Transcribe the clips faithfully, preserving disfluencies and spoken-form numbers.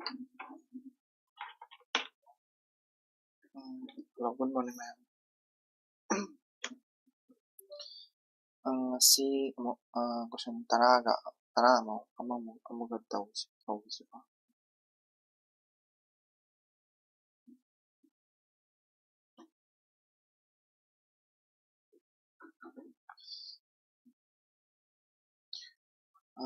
ꯎꯝ, hello, good morning, ma'am. ꯑ, ꯉꯁꯤ ꯑꯃꯨꯛ, ꯑ, question ꯇꯔꯥꯒ, ꯇꯔꯥꯃꯨꯛ, ꯑꯃꯃꯨꯛ, ꯑꯃꯒ ꯇꯧꯁꯤ, ꯇꯧꯁꯤꯀꯣ꯫ ꯑ,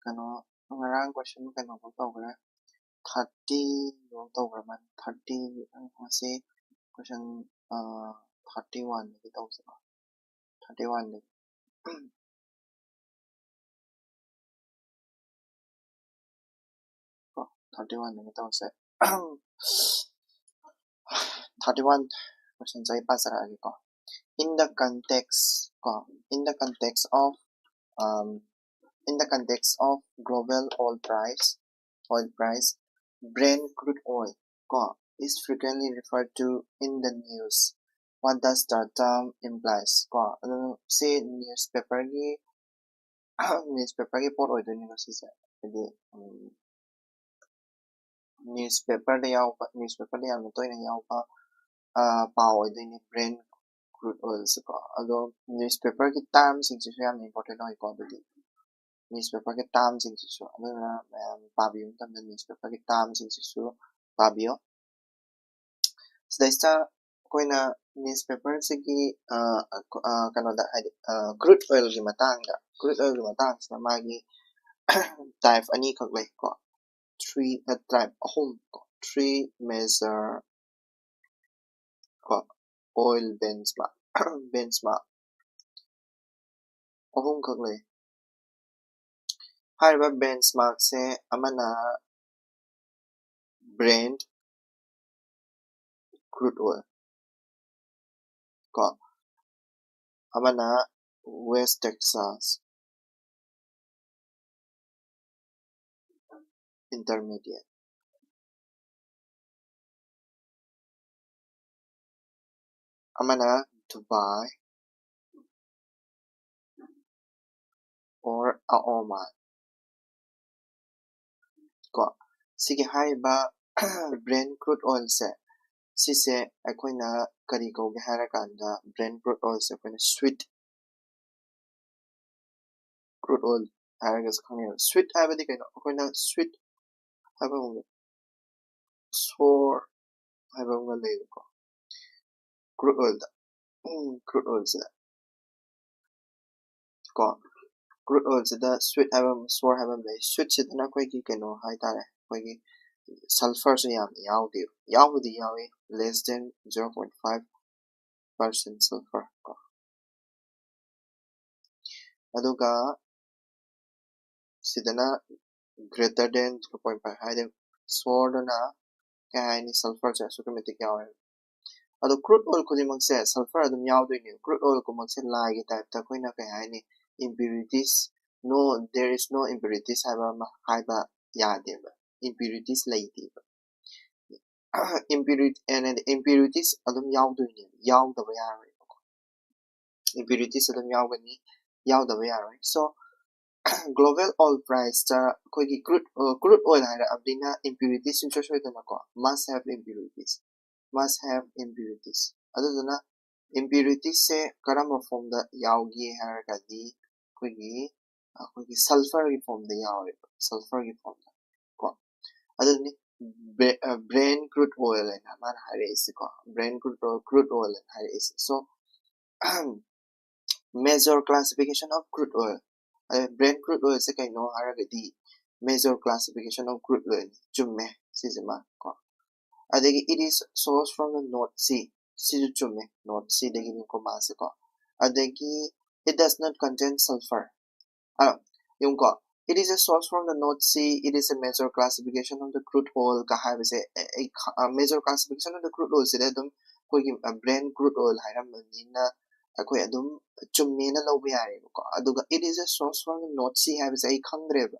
ꯀꯩꯅꯣ, ꯉꯔꯥꯡ question ꯀꯩꯅꯣꯐꯥꯎ ꯇꯧꯈ꯭ꯔꯦ, thirty ꯐꯥꯎ ꯇꯧꯈ꯭ꯔ ꯃꯥꯜꯂꯦ꯫ Thirty, ꯉꯁꯤ question, ꯑ, thirty one ꯗꯒꯤ ꯇꯧꯁꯤꯀꯣ꯫ Thirty one ꯗꯒꯤ꯫ ꯀꯣ, thirty one ꯗꯒꯤ ꯇꯧꯁꯦ꯫ Thirty one questionꯁꯦ ꯑꯩ ꯄꯥꯖꯔꯛꯑꯒꯦꯀꯣ꯫ In the context, ꯀꯣ, in the context of, um, in the context of global oil price, oil price, Brent crude oil, ꯀꯣ, is frequently referred to in the news. What does the term implies? ꯀꯣ, ꯑꯗꯨ ꯁꯤ newspaperꯒꯤ ꯅ꯭ꯌꯨꯁꯄꯦꯄꯔꯒꯤ ꯄꯣꯠ ꯑꯣꯏꯗꯣꯏꯅꯦꯕ ꯁꯤꯁꯦ꯫ ꯍꯥꯏꯗꯤ ꯅ꯭ꯌꯨꯁꯄꯦꯄꯔꯗ ꯌꯥꯎꯕ, ꯅ꯭ꯌꯨꯁꯄꯦꯄꯔꯗ ꯌꯥꯝꯅ ꯇꯣꯏꯅ ꯌꯥꯎꯕ ꯑꯥ, ꯄꯥꯎ ꯑꯣꯏꯗꯣꯏꯅꯦ ꯕ꯭ꯔꯦꯟ ꯀ꯭ꯔꯨꯗ ꯑꯣꯏꯜꯁꯦꯀꯣ꯫ ꯑꯗꯣ ꯅ꯭ꯌꯨꯁꯄꯦꯄꯔꯒꯤ ꯇꯥꯔꯝꯁꯤꯡꯁꯤꯁꯨ ꯌꯥꯝꯅ ꯏꯝꯄꯣꯔꯇꯦꯟ ꯑꯣꯏꯀꯣ꯫ ꯑꯗꯨꯗꯤ ꯅ꯭ꯌꯨꯁꯄꯦꯄꯔꯒꯤ ꯇꯥꯔꯝꯁꯤꯡꯁꯤꯁꯨ, ꯑꯗꯨꯅ ꯃꯌꯥꯝ ꯄꯥꯕꯤꯕ ꯃꯇꯝꯗ ꯅ꯭ꯌꯨꯁꯄꯦꯄꯔꯒꯤ ꯇꯥꯔꯝꯁꯤꯡꯁꯤꯁꯨ ꯄꯥꯕꯤꯌꯣ꯫ ꯁꯤꯗꯩꯁꯤꯗ ꯑꯩꯈꯣꯏꯅ ꯅ꯭ꯌꯨꯁꯄꯦꯄꯔꯁꯤꯒꯤ ꯑꯥ, ꯑꯥ, ꯀꯩꯅꯣꯗ, ꯍꯥꯏꯗꯤ ꯀ꯭ꯔꯨꯗ ꯑꯣꯏꯜꯒꯤ ꯃꯇꯥꯡꯗ, ꯀ꯭ꯔꯨꯗ ꯑꯣꯏꯜꯒꯤ ꯃꯇꯥꯡꯁꯤꯗ ꯃꯥꯒꯤ ꯇꯥꯏꯞ ꯑꯅꯤꯈꯛ ꯂꯩꯀꯣ꯫ ꯊ꯭ꯔꯤ, ꯇꯥꯏꯞ ꯑꯍꯨꯝ ꯀꯣ꯫ ꯊ꯭ꯔꯤ ꯃꯦꯖꯔ ꯀꯣ, ꯑꯣꯏꯜ ꯕꯦꯟꯆꯃꯥꯔꯛ, ꯕꯦꯟꯆꯃꯥꯔꯛ ꯑꯍꯨꯝꯈꯛ ꯂꯩ꯫ ꯍꯥꯏꯔꯤꯕ ꯕꯦꯟꯆꯃꯥꯔꯛꯁꯦ ꯑꯃꯅ ꯕ꯭ꯔꯦꯟ ꯀ꯭ꯔꯨꯗ ꯑꯣꯏꯜ ꯀꯣ, ꯑꯃꯅ ꯋꯦꯁ ꯇꯦꯛꯁꯥꯁ ꯏꯟꯇꯔꯃꯦꯗꯤꯌꯦꯠ, ꯑꯃꯅ ꯗꯨꯕꯥꯏ or ꯑ ꯑꯣꯃꯥꯟ ꯀꯣ꯫ ꯁꯤꯒꯤ ꯍꯥꯏꯔꯤꯕ ꯕ꯭ꯔꯦꯟ ꯀ꯭ꯔꯨꯗ ꯑꯣꯏꯜꯁꯦ, ꯁꯤꯁꯦ ꯑꯩꯈꯣꯏꯅ ꯀꯔꯤ ꯀꯧꯒꯦ ꯍꯥꯏꯔꯀꯥꯟꯗ, ꯕ꯭ꯔꯦꯟ ꯀ꯭ꯔꯨꯗ ꯑꯣꯏꯜꯁꯦ ꯑꯩꯈꯣꯏꯅ ꯁ꯭ꯋꯤꯠ ꯀ꯭ꯔꯨꯗ ꯑꯣꯏꯜ ꯍꯥꯏꯔꯒꯁꯨ ꯈꯪꯅꯩꯕ꯫ ꯁ꯭ꯋꯤꯠ ꯍꯥꯏꯕꯗꯤ ꯀꯩꯅꯣ? ꯑꯩꯈꯣꯏꯅ ꯁ꯭ꯋꯤꯠ ꯍꯥꯏꯕ ꯑꯃꯒ, ꯁꯣꯔ ꯍꯥꯏꯕ ꯑꯃꯒ ꯂꯩꯌꯦꯕꯀꯣ꯫ ꯀ꯭ꯔꯨꯗ ꯑꯣꯏꯜꯗ, ꯀ꯭ꯔꯨꯗ ꯑꯣꯏꯜꯁꯤꯗ ꯀꯣ, ꯀ꯭ꯔꯨꯗ ꯑꯣꯏꯜꯁꯤꯗ ꯁ꯭ꯋꯤꯠ ꯍꯥꯏꯕ ꯑꯃ, ꯁꯣꯔ ꯍꯥꯏꯕ ꯑꯃ ꯂꯩ꯫ ꯁ꯭ꯋꯤꯠꯁꯤꯗꯅ ꯑꯩꯈꯣꯏꯒꯤ ꯀꯩꯅꯣ ꯍꯥꯏꯇꯥꯔꯦ, ꯑꯩꯈꯣꯏꯒꯤ ꯁꯜꯐꯔꯁꯦ ꯌꯥꯝꯅ ꯌꯥꯎꯗꯦꯕ꯫ ꯌꯥꯎꯕꯨꯗꯤ ꯌꯥꯎꯏ, less than zero point five percent sulfur ꯀꯣ꯫ ꯑꯗꯨꯒ ꯁꯤꯗꯅ greater than zero point five ꯍꯥꯏꯗꯤ ꯁꯣꯔꯗꯅ ꯀꯩ ꯍꯥꯏꯅꯤ, ꯁꯜꯐꯔꯁꯦ ꯑꯁꯨꯛꯀꯤ ꯃꯇꯤꯛ ꯌꯥꯎꯋꯦ꯫ ꯑꯗꯣ ꯀ꯭ꯔꯨꯗ ꯑꯣꯏꯜ ꯈꯨꯗꯤꯡꯃꯛꯁꯦ ꯁꯜꯐꯔ ꯑꯗꯨꯝ ꯌꯥꯎꯗꯣꯏꯅꯦ꯫ ꯀ꯭ꯔꯨꯗ ꯑꯣꯏꯜ ꯈꯨꯗꯤꯡꯃꯛꯁꯦ ꯂꯥꯏꯒꯤ ꯇꯥꯏꯞꯇ ꯑꯩꯈꯣꯏꯅ ꯀꯩ ꯍꯥꯏꯅꯤ, impurities, no, there is no impurities ꯍꯥꯏꯕ ꯑꯃ ꯍꯥꯏꯕ ꯌꯥꯗꯦꯕ꯫ Impurities ꯂꯩꯇꯦꯕ꯫ Impurity, impurities ꯑꯗꯨꯝ ꯌꯥꯎꯗꯣꯏꯅꯦꯕ, ꯌꯥꯎꯗꯕ ꯌꯥꯔꯣꯏꯕꯀꯣ꯫ Impurities ꯑꯗꯨꯝ ꯌꯥꯎꯒꯅꯤ, ꯌꯥꯎꯗꯕ ꯌꯥꯔꯣꯏ꯫ So global oil price ꯇ ꯑꯩꯈꯣꯏꯒꯤ crude crude oil ꯍꯥꯏꯔꯛꯑꯕꯅꯤꯅ impurities ꯁꯨꯡꯁꯣꯏ ꯁꯣꯏꯗꯅꯀꯣ, must have impurities, must have impurities꯫ ꯑꯗꯨꯗꯨꯅ impurities ꯁꯦ ꯀꯔꯝꯕ form ꯗ ꯌꯥꯎꯒꯦ ꯍꯥꯏꯔꯒꯗꯤ ꯑꯩꯈꯣꯏꯒꯤ ꯑꯩꯈꯣꯏꯒꯤ sulphur ꯒꯤ form ꯗ ꯌꯥꯎꯋꯦꯕ, sulphur ꯒꯤ form ꯗ ꯀꯣ꯫ ꯑꯗꯨꯅꯤ Brent crude oil ꯍꯥꯏꯅ ꯃꯥꯅ ꯍꯥꯏꯔꯛꯏꯁꯦꯀꯣ, Brent crude oil, crude oil ꯍꯥꯏꯅ ꯍꯥꯏꯔꯛꯏꯁꯦ꯫ So major classification of crude oil, Brent crude oil ꯁꯦ ꯀꯩꯅꯣ ꯍꯥꯏꯔꯒꯗꯤ major classification of crude oil ꯅꯤ꯫ ꯆꯨꯝꯃꯦ ꯁꯤꯁꯤꯃ ꯀꯣ꯫ ꯑꯗꯒꯤ it is sourced from the North Sea, ꯁꯤꯁꯨ ꯆꯨꯝꯃꯦ, North Sea ꯗꯒꯤꯅꯤꯀꯣ ꯃꯥꯁꯦꯀꯣ꯫ ꯑꯗꯒꯤ it does not contain sulfur, ꯑ, ꯌꯦꯡꯉꯨꯀꯣ, it is a source from the North Sea, it is a major classification of the crude oil ꯀ ꯍꯥꯏꯕꯁꯦ ꯑꯩ major classification of the crude oil ꯁꯤꯗ ꯑꯗꯨꯝ ꯑꯩꯈꯣꯏꯒꯤ Brent crude oil ꯍꯥꯏꯔꯝꯕꯅꯤꯅ ꯑꯩꯈꯣꯏ ꯑꯗꯨꯝ ꯆꯨꯝꯃꯦꯅ ꯂꯧꯕ ꯌꯥꯔꯦꯕꯀꯣ꯫ ꯑꯗꯨꯒ it is a source from the North Sea ꯍꯥꯏꯕꯁꯦ ꯑꯩ ꯈꯪꯗ꯭ꯔꯦꯕ꯫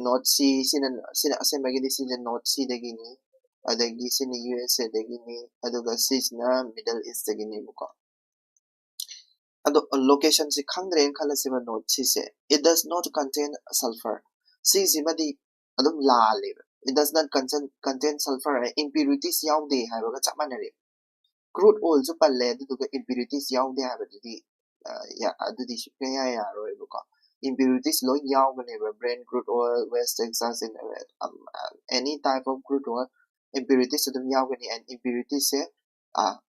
North Sea ꯁꯤꯅ, ꯁꯤꯅ ꯑꯁꯦꯡꯕꯒꯤꯗꯤ ꯁꯤꯁꯦ North Sea ꯗꯒꯤꯅꯤ, ꯑꯗꯒꯤ ꯁꯤꯅ U S A ꯗꯒꯤꯅꯤ, ꯑꯗꯨꯒ ꯁꯤꯁꯤꯅ Middle East ꯇꯒꯤꯅꯦꯕꯀꯣ꯫ ꯑꯗꯣ location ꯁꯤ ꯈꯪꯗ꯭ꯔꯦꯅ ꯈꯜꯂꯁꯦꯕ, North Sea say, it does not contain sulfur, ꯁꯤꯁꯤꯃꯗꯤ ꯑꯗꯨꯝ ꯂꯥꯜꯂꯦꯕ꯫ It does not contain, contain sulfur, impurities ꯌꯥꯎꯗꯦ ꯍꯥꯏꯕꯒ ꯆꯞ ꯃꯥꯟꯅꯔꯦ꯫ Crude oil ꯁꯨ ꯄꯜꯂꯦ, ꯑꯗꯨꯗꯨꯒ impurities ꯌꯥꯎꯗꯦ ꯍꯥꯏꯕꯗꯨꯗꯤ ꯑꯗꯨꯗꯤ ꯁꯨꯡꯌꯥ ꯌꯥꯔꯣꯏꯕꯀꯣ꯫ Impurities ꯂꯣꯏ ꯌꯥꯎꯒꯅꯦꯕ, Brent crude oil, West Texas, any type of crude oil, impurities ꯑꯗꯨꯝ ꯌꯥꯎꯒꯅꯤ꯫ And impurities say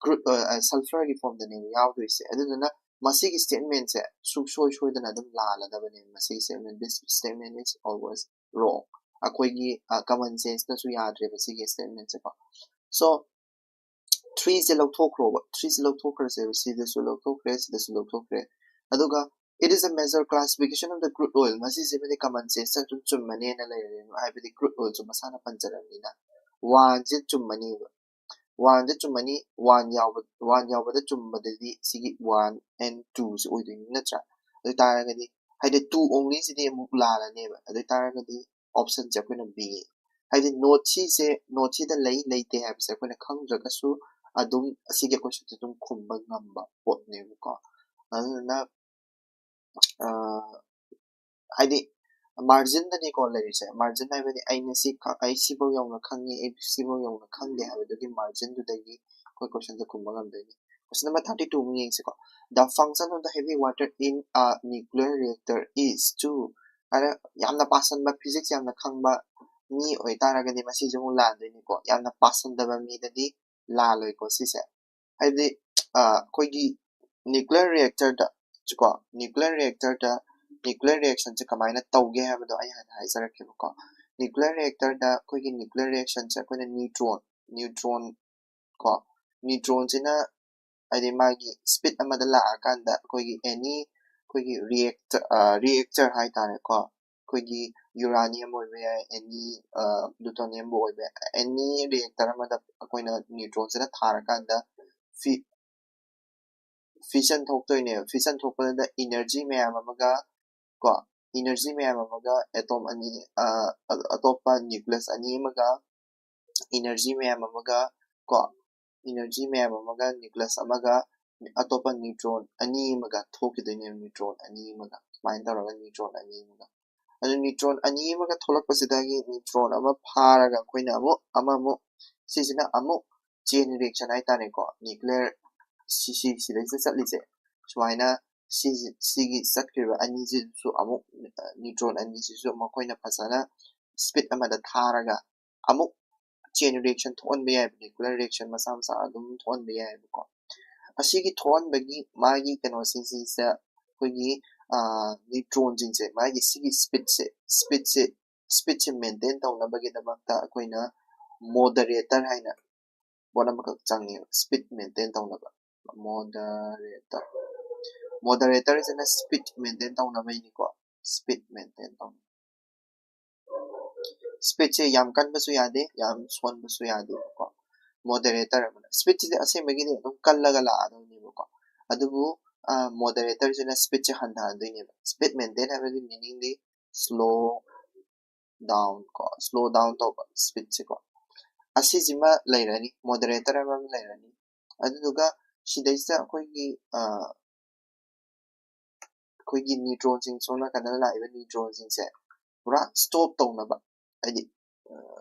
crude sulphur ꯒꯤ form ꯗꯅꯦꯕ ꯌꯥꯎꯗꯣꯏꯁꯦ꯫ ꯑꯗꯨꯗꯨꯅ ꯃꯁꯤꯒꯤ statement ꯁꯦ ꯁꯨꯡꯁꯣꯏ ꯁꯣꯏꯗꯅ ꯑꯗꯨꯝ ꯂꯥꯜꯂꯗꯕꯅꯦꯕ꯫ ꯃꯁꯤꯒꯤ statement, this statement is always wrong꯫ ꯑꯩꯈꯣꯏꯒꯤ common sense ꯅꯁꯨ ꯌꯥꯗ꯭ꯔꯦꯕ ꯁꯤꯒꯤ statement ꯁꯦꯀꯣ꯫ So three ꯁꯦ ꯂꯧꯊꯣꯛꯈ꯭ꯔꯣꯕ, three ꯁꯦ ꯂꯧꯊꯣꯛꯈ꯭ꯔꯁꯦꯕ, ꯁꯤꯗꯁꯨ ꯂꯧꯊꯣꯛꯈ꯭ꯔꯦ, ꯁꯤꯗꯁꯨ ꯂꯧꯊꯣꯛꯈ꯭ꯔꯦ꯫ ꯑꯗꯨꯒ it is a major classification of the crude oil, ꯃꯁꯤꯁꯤꯃꯗꯤ common sense ꯅ ꯑꯗꯨꯝ ꯆꯨꯝꯃꯅꯦꯅ ꯂꯩꯔꯦ, ꯍꯥꯏꯕꯗꯤ crude oil ꯁꯨ ꯃꯁꯥꯅ ꯄꯟꯖꯔꯕꯅꯤꯅ꯫ One ꯁꯦ ꯆꯨꯝꯃꯅꯦꯕ, one ꯁꯦ ꯆꯨꯝꯃꯅꯤ, one ꯌꯥꯎꯕ, one ꯌꯥꯎꯕꯗ ꯆꯨꯝꯕꯗꯗꯤ ꯁꯤꯒꯤ one and two ꯁꯦ ꯑꯣꯏꯗꯣꯏꯅꯤ, ꯅꯠꯇ꯭ꯔꯥ? ꯑꯗꯨ ꯑꯣꯏꯇꯥꯔꯒꯗꯤ ꯍꯥꯏꯗꯤ two only ꯁꯤꯗꯤ ꯑꯃꯨꯛ ꯂꯥꯜꯂꯅꯦꯕ꯫ ꯑꯗꯨ ꯑꯣꯏꯇꯥꯔꯒꯗꯤ option ꯁꯦ ꯑꯩꯈꯣꯏꯅ B, ꯍꯥꯏꯗꯤ North Sea ꯁꯦ, North Sea ꯗ ꯂꯩ ꯂꯩꯇꯦ ꯍꯥꯏꯕꯁꯦ ꯑꯩꯈꯣꯏꯅ ꯈꯪꯗ꯭ꯔꯒꯁꯨ ꯑꯗꯨꯝ ꯑꯁꯤꯒꯤ question ꯁꯦ ꯑꯗꯨꯝ ꯈꯨꯝꯕ ꯉꯝꯕ ꯄꯣꯠꯅꯦꯕꯀꯣ꯫ ꯑꯗꯨꯗꯨꯅ ꯍꯥꯏꯗꯤ margin ꯗꯅꯤꯀꯣ ꯂꯩꯔꯤꯁꯦ꯫ Margin ꯍꯥꯏꯕꯗꯤ ꯑꯩꯅ ꯁꯤ ꯈ-, ꯑꯩ ꯁꯤꯐꯧ ꯌꯧꯅ ꯈꯪꯉꯤ, ꯑꯩ ꯁꯤꯐꯧ ꯌꯧꯅ ꯈꯪꯗꯦ ꯍꯥꯏꯕꯗꯨꯒꯤ margin ꯗꯨꯗꯒꯤ ꯑꯩꯈꯣꯏ question ꯁꯦ ꯈꯨꯝꯕ ꯉꯝꯗꯣꯏꯅꯤ꯫ Question number thirty two ꯑꯃꯨꯛ ꯌꯦꯡꯁꯤꯀꯣ꯫ The function of the heavy water in a nuclear reactor is to ꯍꯥꯏꯅ ꯌꯥꯝꯅ ꯄꯥꯁꯟꯕ, physics ꯌꯥꯝꯅ ꯈꯪꯕ ꯃꯤ ꯑꯣꯏꯇꯥꯔꯒꯗꯤ ꯃꯁꯤꯁꯨ ꯑꯃꯨꯛ ꯂꯥꯟꯗꯣꯏꯅꯤꯀꯣ꯫ ꯌꯥꯝꯅ ꯄꯥꯁꯟꯗꯕ ꯃꯤꯗꯗꯤ ꯂꯥꯜꯂꯣꯏꯀꯣ ꯁꯤꯁꯦ꯫ ꯍꯥꯏꯕꯗꯤ ꯑ, ꯑꯩꯈꯣꯏꯒꯤ nuclear reactor ꯗ ꯀꯣ, nuclear reactor ꯗ nuclear reaction ꯁꯦ ꯀꯃꯥꯏꯅ ꯇꯧꯒꯦ ꯍꯥꯏꯕꯗꯣ ꯑꯩ ꯍꯥꯟꯅ ꯍꯥꯏꯖꯔꯛꯀꯦꯕꯀꯣ꯫ Nuclear reactor ꯗ ꯑꯩꯈꯣꯏꯒꯤ nuclear reaction ꯁꯦ ꯑꯩꯈꯣꯏꯅ neutron, neutron ꯀꯣ, neutron ꯁꯤꯅ ꯍꯥꯏꯗꯤ ꯃꯥꯒꯤ speed ꯑꯃꯗ ꯂꯥꯛꯑꯀꯥꯟꯗ ꯑꯩꯈꯣꯏꯒꯤ any ꯑꯩꯈꯣꯏꯒꯤ reactor, reactor ꯍꯥꯏꯇꯥꯔꯦꯀꯣ, ꯑꯩꯈꯣꯏꯒꯤ uranium ꯑꯣꯏꯕ ꯌꯥꯏ, any plutonium ꯕꯨ ꯑꯣꯏꯕ ꯌꯥꯏ, any reactor ꯑꯃꯗ ꯑꯩꯈꯣꯏꯅ neutron ꯁꯤꯅ ꯊꯥꯔꯀꯥꯟꯗ ꯐꯤ-, fission ꯊꯣꯛꯇꯣꯏꯅꯦꯕ꯫ Fission ꯊꯣꯛꯄꯗꯨꯗ energy ꯃꯌꯥꯝ ꯑꯃꯒ ꯀꯣ, energy ꯃꯌꯥꯝ ꯑꯃꯒ atom ꯑꯅꯤ, ꯑ, ꯑ-, ꯑꯇꯣꯞꯄ nucleus ꯑꯅꯤ ꯑꯃꯒ energy ꯃꯌꯥꯝ ꯑꯃꯒ ꯀꯣ, energy ꯃꯌꯥꯝ ꯑꯃꯒ nucleus ꯑꯃꯒ ꯑꯇꯣꯞꯄ neutron ꯑꯅꯤ ꯑꯃꯒ ꯊꯣꯛꯈꯤꯗꯣꯏꯅꯦꯕ, neutron ꯑꯅꯤ ꯑꯃꯒ꯫ ꯁꯨꯃꯥꯏꯅ ꯇꯧꯔꯒ neutron ꯑꯅꯤ ꯑꯃꯒ꯫ ꯑꯗꯨ neutron ꯑꯅꯤ ꯑꯃꯒ ꯊꯣꯛꯂꯛꯄꯁꯤꯗꯒꯤ neutron ꯑꯃ ꯐꯥꯔꯒ ꯑꯩꯈꯣꯏꯅ ꯑꯃꯨꯛ, ꯑꯃꯃꯨꯛ, ꯁꯤꯁꯤꯅ ꯑꯃꯨꯛ chain reaction ꯍꯥꯏꯇꯥꯔꯦꯀꯣ, nuclear ꯁꯤ-, ꯁꯤ-, ꯁꯤꯗꯩꯁꯤꯗ ꯆꯠꯂꯤꯁꯦ꯫ ꯁꯨꯃꯥꯏꯅ ꯁꯤꯁꯤ-, ꯁꯤꯒꯤ ꯆꯠꯈ꯭ꯔꯤꯕ ꯑꯅꯤꯁꯤꯁꯨ ꯑꯃꯨꯛ, neutron ꯑꯅꯤꯁꯤꯁꯨ ꯃꯈꯣꯏꯅ ꯐꯖꯅ speed ꯑꯃꯗ ꯊꯥꯔꯒ ꯑꯃꯨꯛ chain reaction ꯊꯣꯛꯍꯟꯕ ꯌꯥꯏꯕ, nuclear reaction ꯃꯆꯥ ꯃꯆꯥ ꯑꯗꯨꯝ ꯊꯣꯛꯍꯟꯕ ꯌꯥꯏꯕꯀꯣ꯫ ꯑꯁꯤꯒꯤ ꯊꯣꯛꯍꯟꯕꯒꯤ ꯃꯥꯒꯤ ꯀꯩꯅꯣꯁꯤꯡꯁꯤꯗ ꯑꯩꯈꯣꯏꯒꯤ, ꯑ, neutron ꯁꯤꯡꯁꯦ ꯃꯥꯒꯤ ꯁꯤꯒꯤ speed ꯁꯦ, speed ꯁꯦ, speed ꯁꯦ maintain ꯇꯧꯅꯕꯒꯤꯗꯃꯛꯇ ꯑꯩꯈꯣꯏꯅ moderator ꯍꯥꯏꯅ ꯄꯣꯠ ꯑꯃꯈꯛ ꯆꯪꯉꯦꯕ, speed maintain ꯇꯧꯅꯕ꯫ Moderator, moderator ꯁꯤꯅ speed maintain ꯇꯧꯅꯕꯒꯤꯅꯤꯀꯣ, speed maintain ꯇꯧꯅꯕ꯫ Speed ꯁꯦ ꯌꯥꯝ ꯀꯟꯕꯁꯨ ꯌꯥꯗꯦ, ꯌꯥꯝ ꯁꯣꯟꯕꯁꯨ ꯌꯥꯗꯦꯕꯀꯣ꯫ Moderator ꯑꯃꯅ speed ꯁꯤꯗꯤ ꯑꯁꯦꯡꯕꯒꯤꯗꯤ ꯑꯗꯨꯝ ꯀꯜꯂꯒ ꯂꯥꯛꯑꯗꯧꯅꯦꯕꯀꯣ꯫ ꯑꯗꯨꯕꯨ, ꯑ, moderator ꯁꯤꯅ speed ꯁꯦ ꯍꯟꯊꯍꯟꯗꯣꯏꯅꯦꯕ꯫ Speed maintain ꯍꯥꯏꯕꯒꯤ meaning ꯗꯤ slow down ꯀꯣ, slow down ꯇꯧꯕ speed ꯁꯦꯀꯣ꯫ ꯑꯁꯤꯁꯤꯃ ꯂꯩꯔꯅꯤ, moderator ꯑꯃ ꯂꯩꯔꯅꯤ꯫ ꯑꯗꯨꯗꯨꯒ ꯁꯤꯗꯩꯁꯤꯗ ꯑꯩꯈꯣꯏꯒꯤ, ꯑ, ꯑꯩꯈꯣꯏꯒꯤ ꯅ꯭ꯌꯨꯇ꯭ꯔꯣꯟꯁꯤꯡ, ꯁꯣꯝ ꯅꯥꯀꯟꯗ ꯂꯥꯛꯏꯕ ꯅ꯭ꯌꯨꯇ꯭ꯔꯣꯟꯁꯤꯡꯁꯦ ꯄꯨꯔꯥ ꯁ꯭ꯇꯣꯞ ꯇꯧꯅꯕ, ꯍꯥꯏꯗꯤ ꯑ,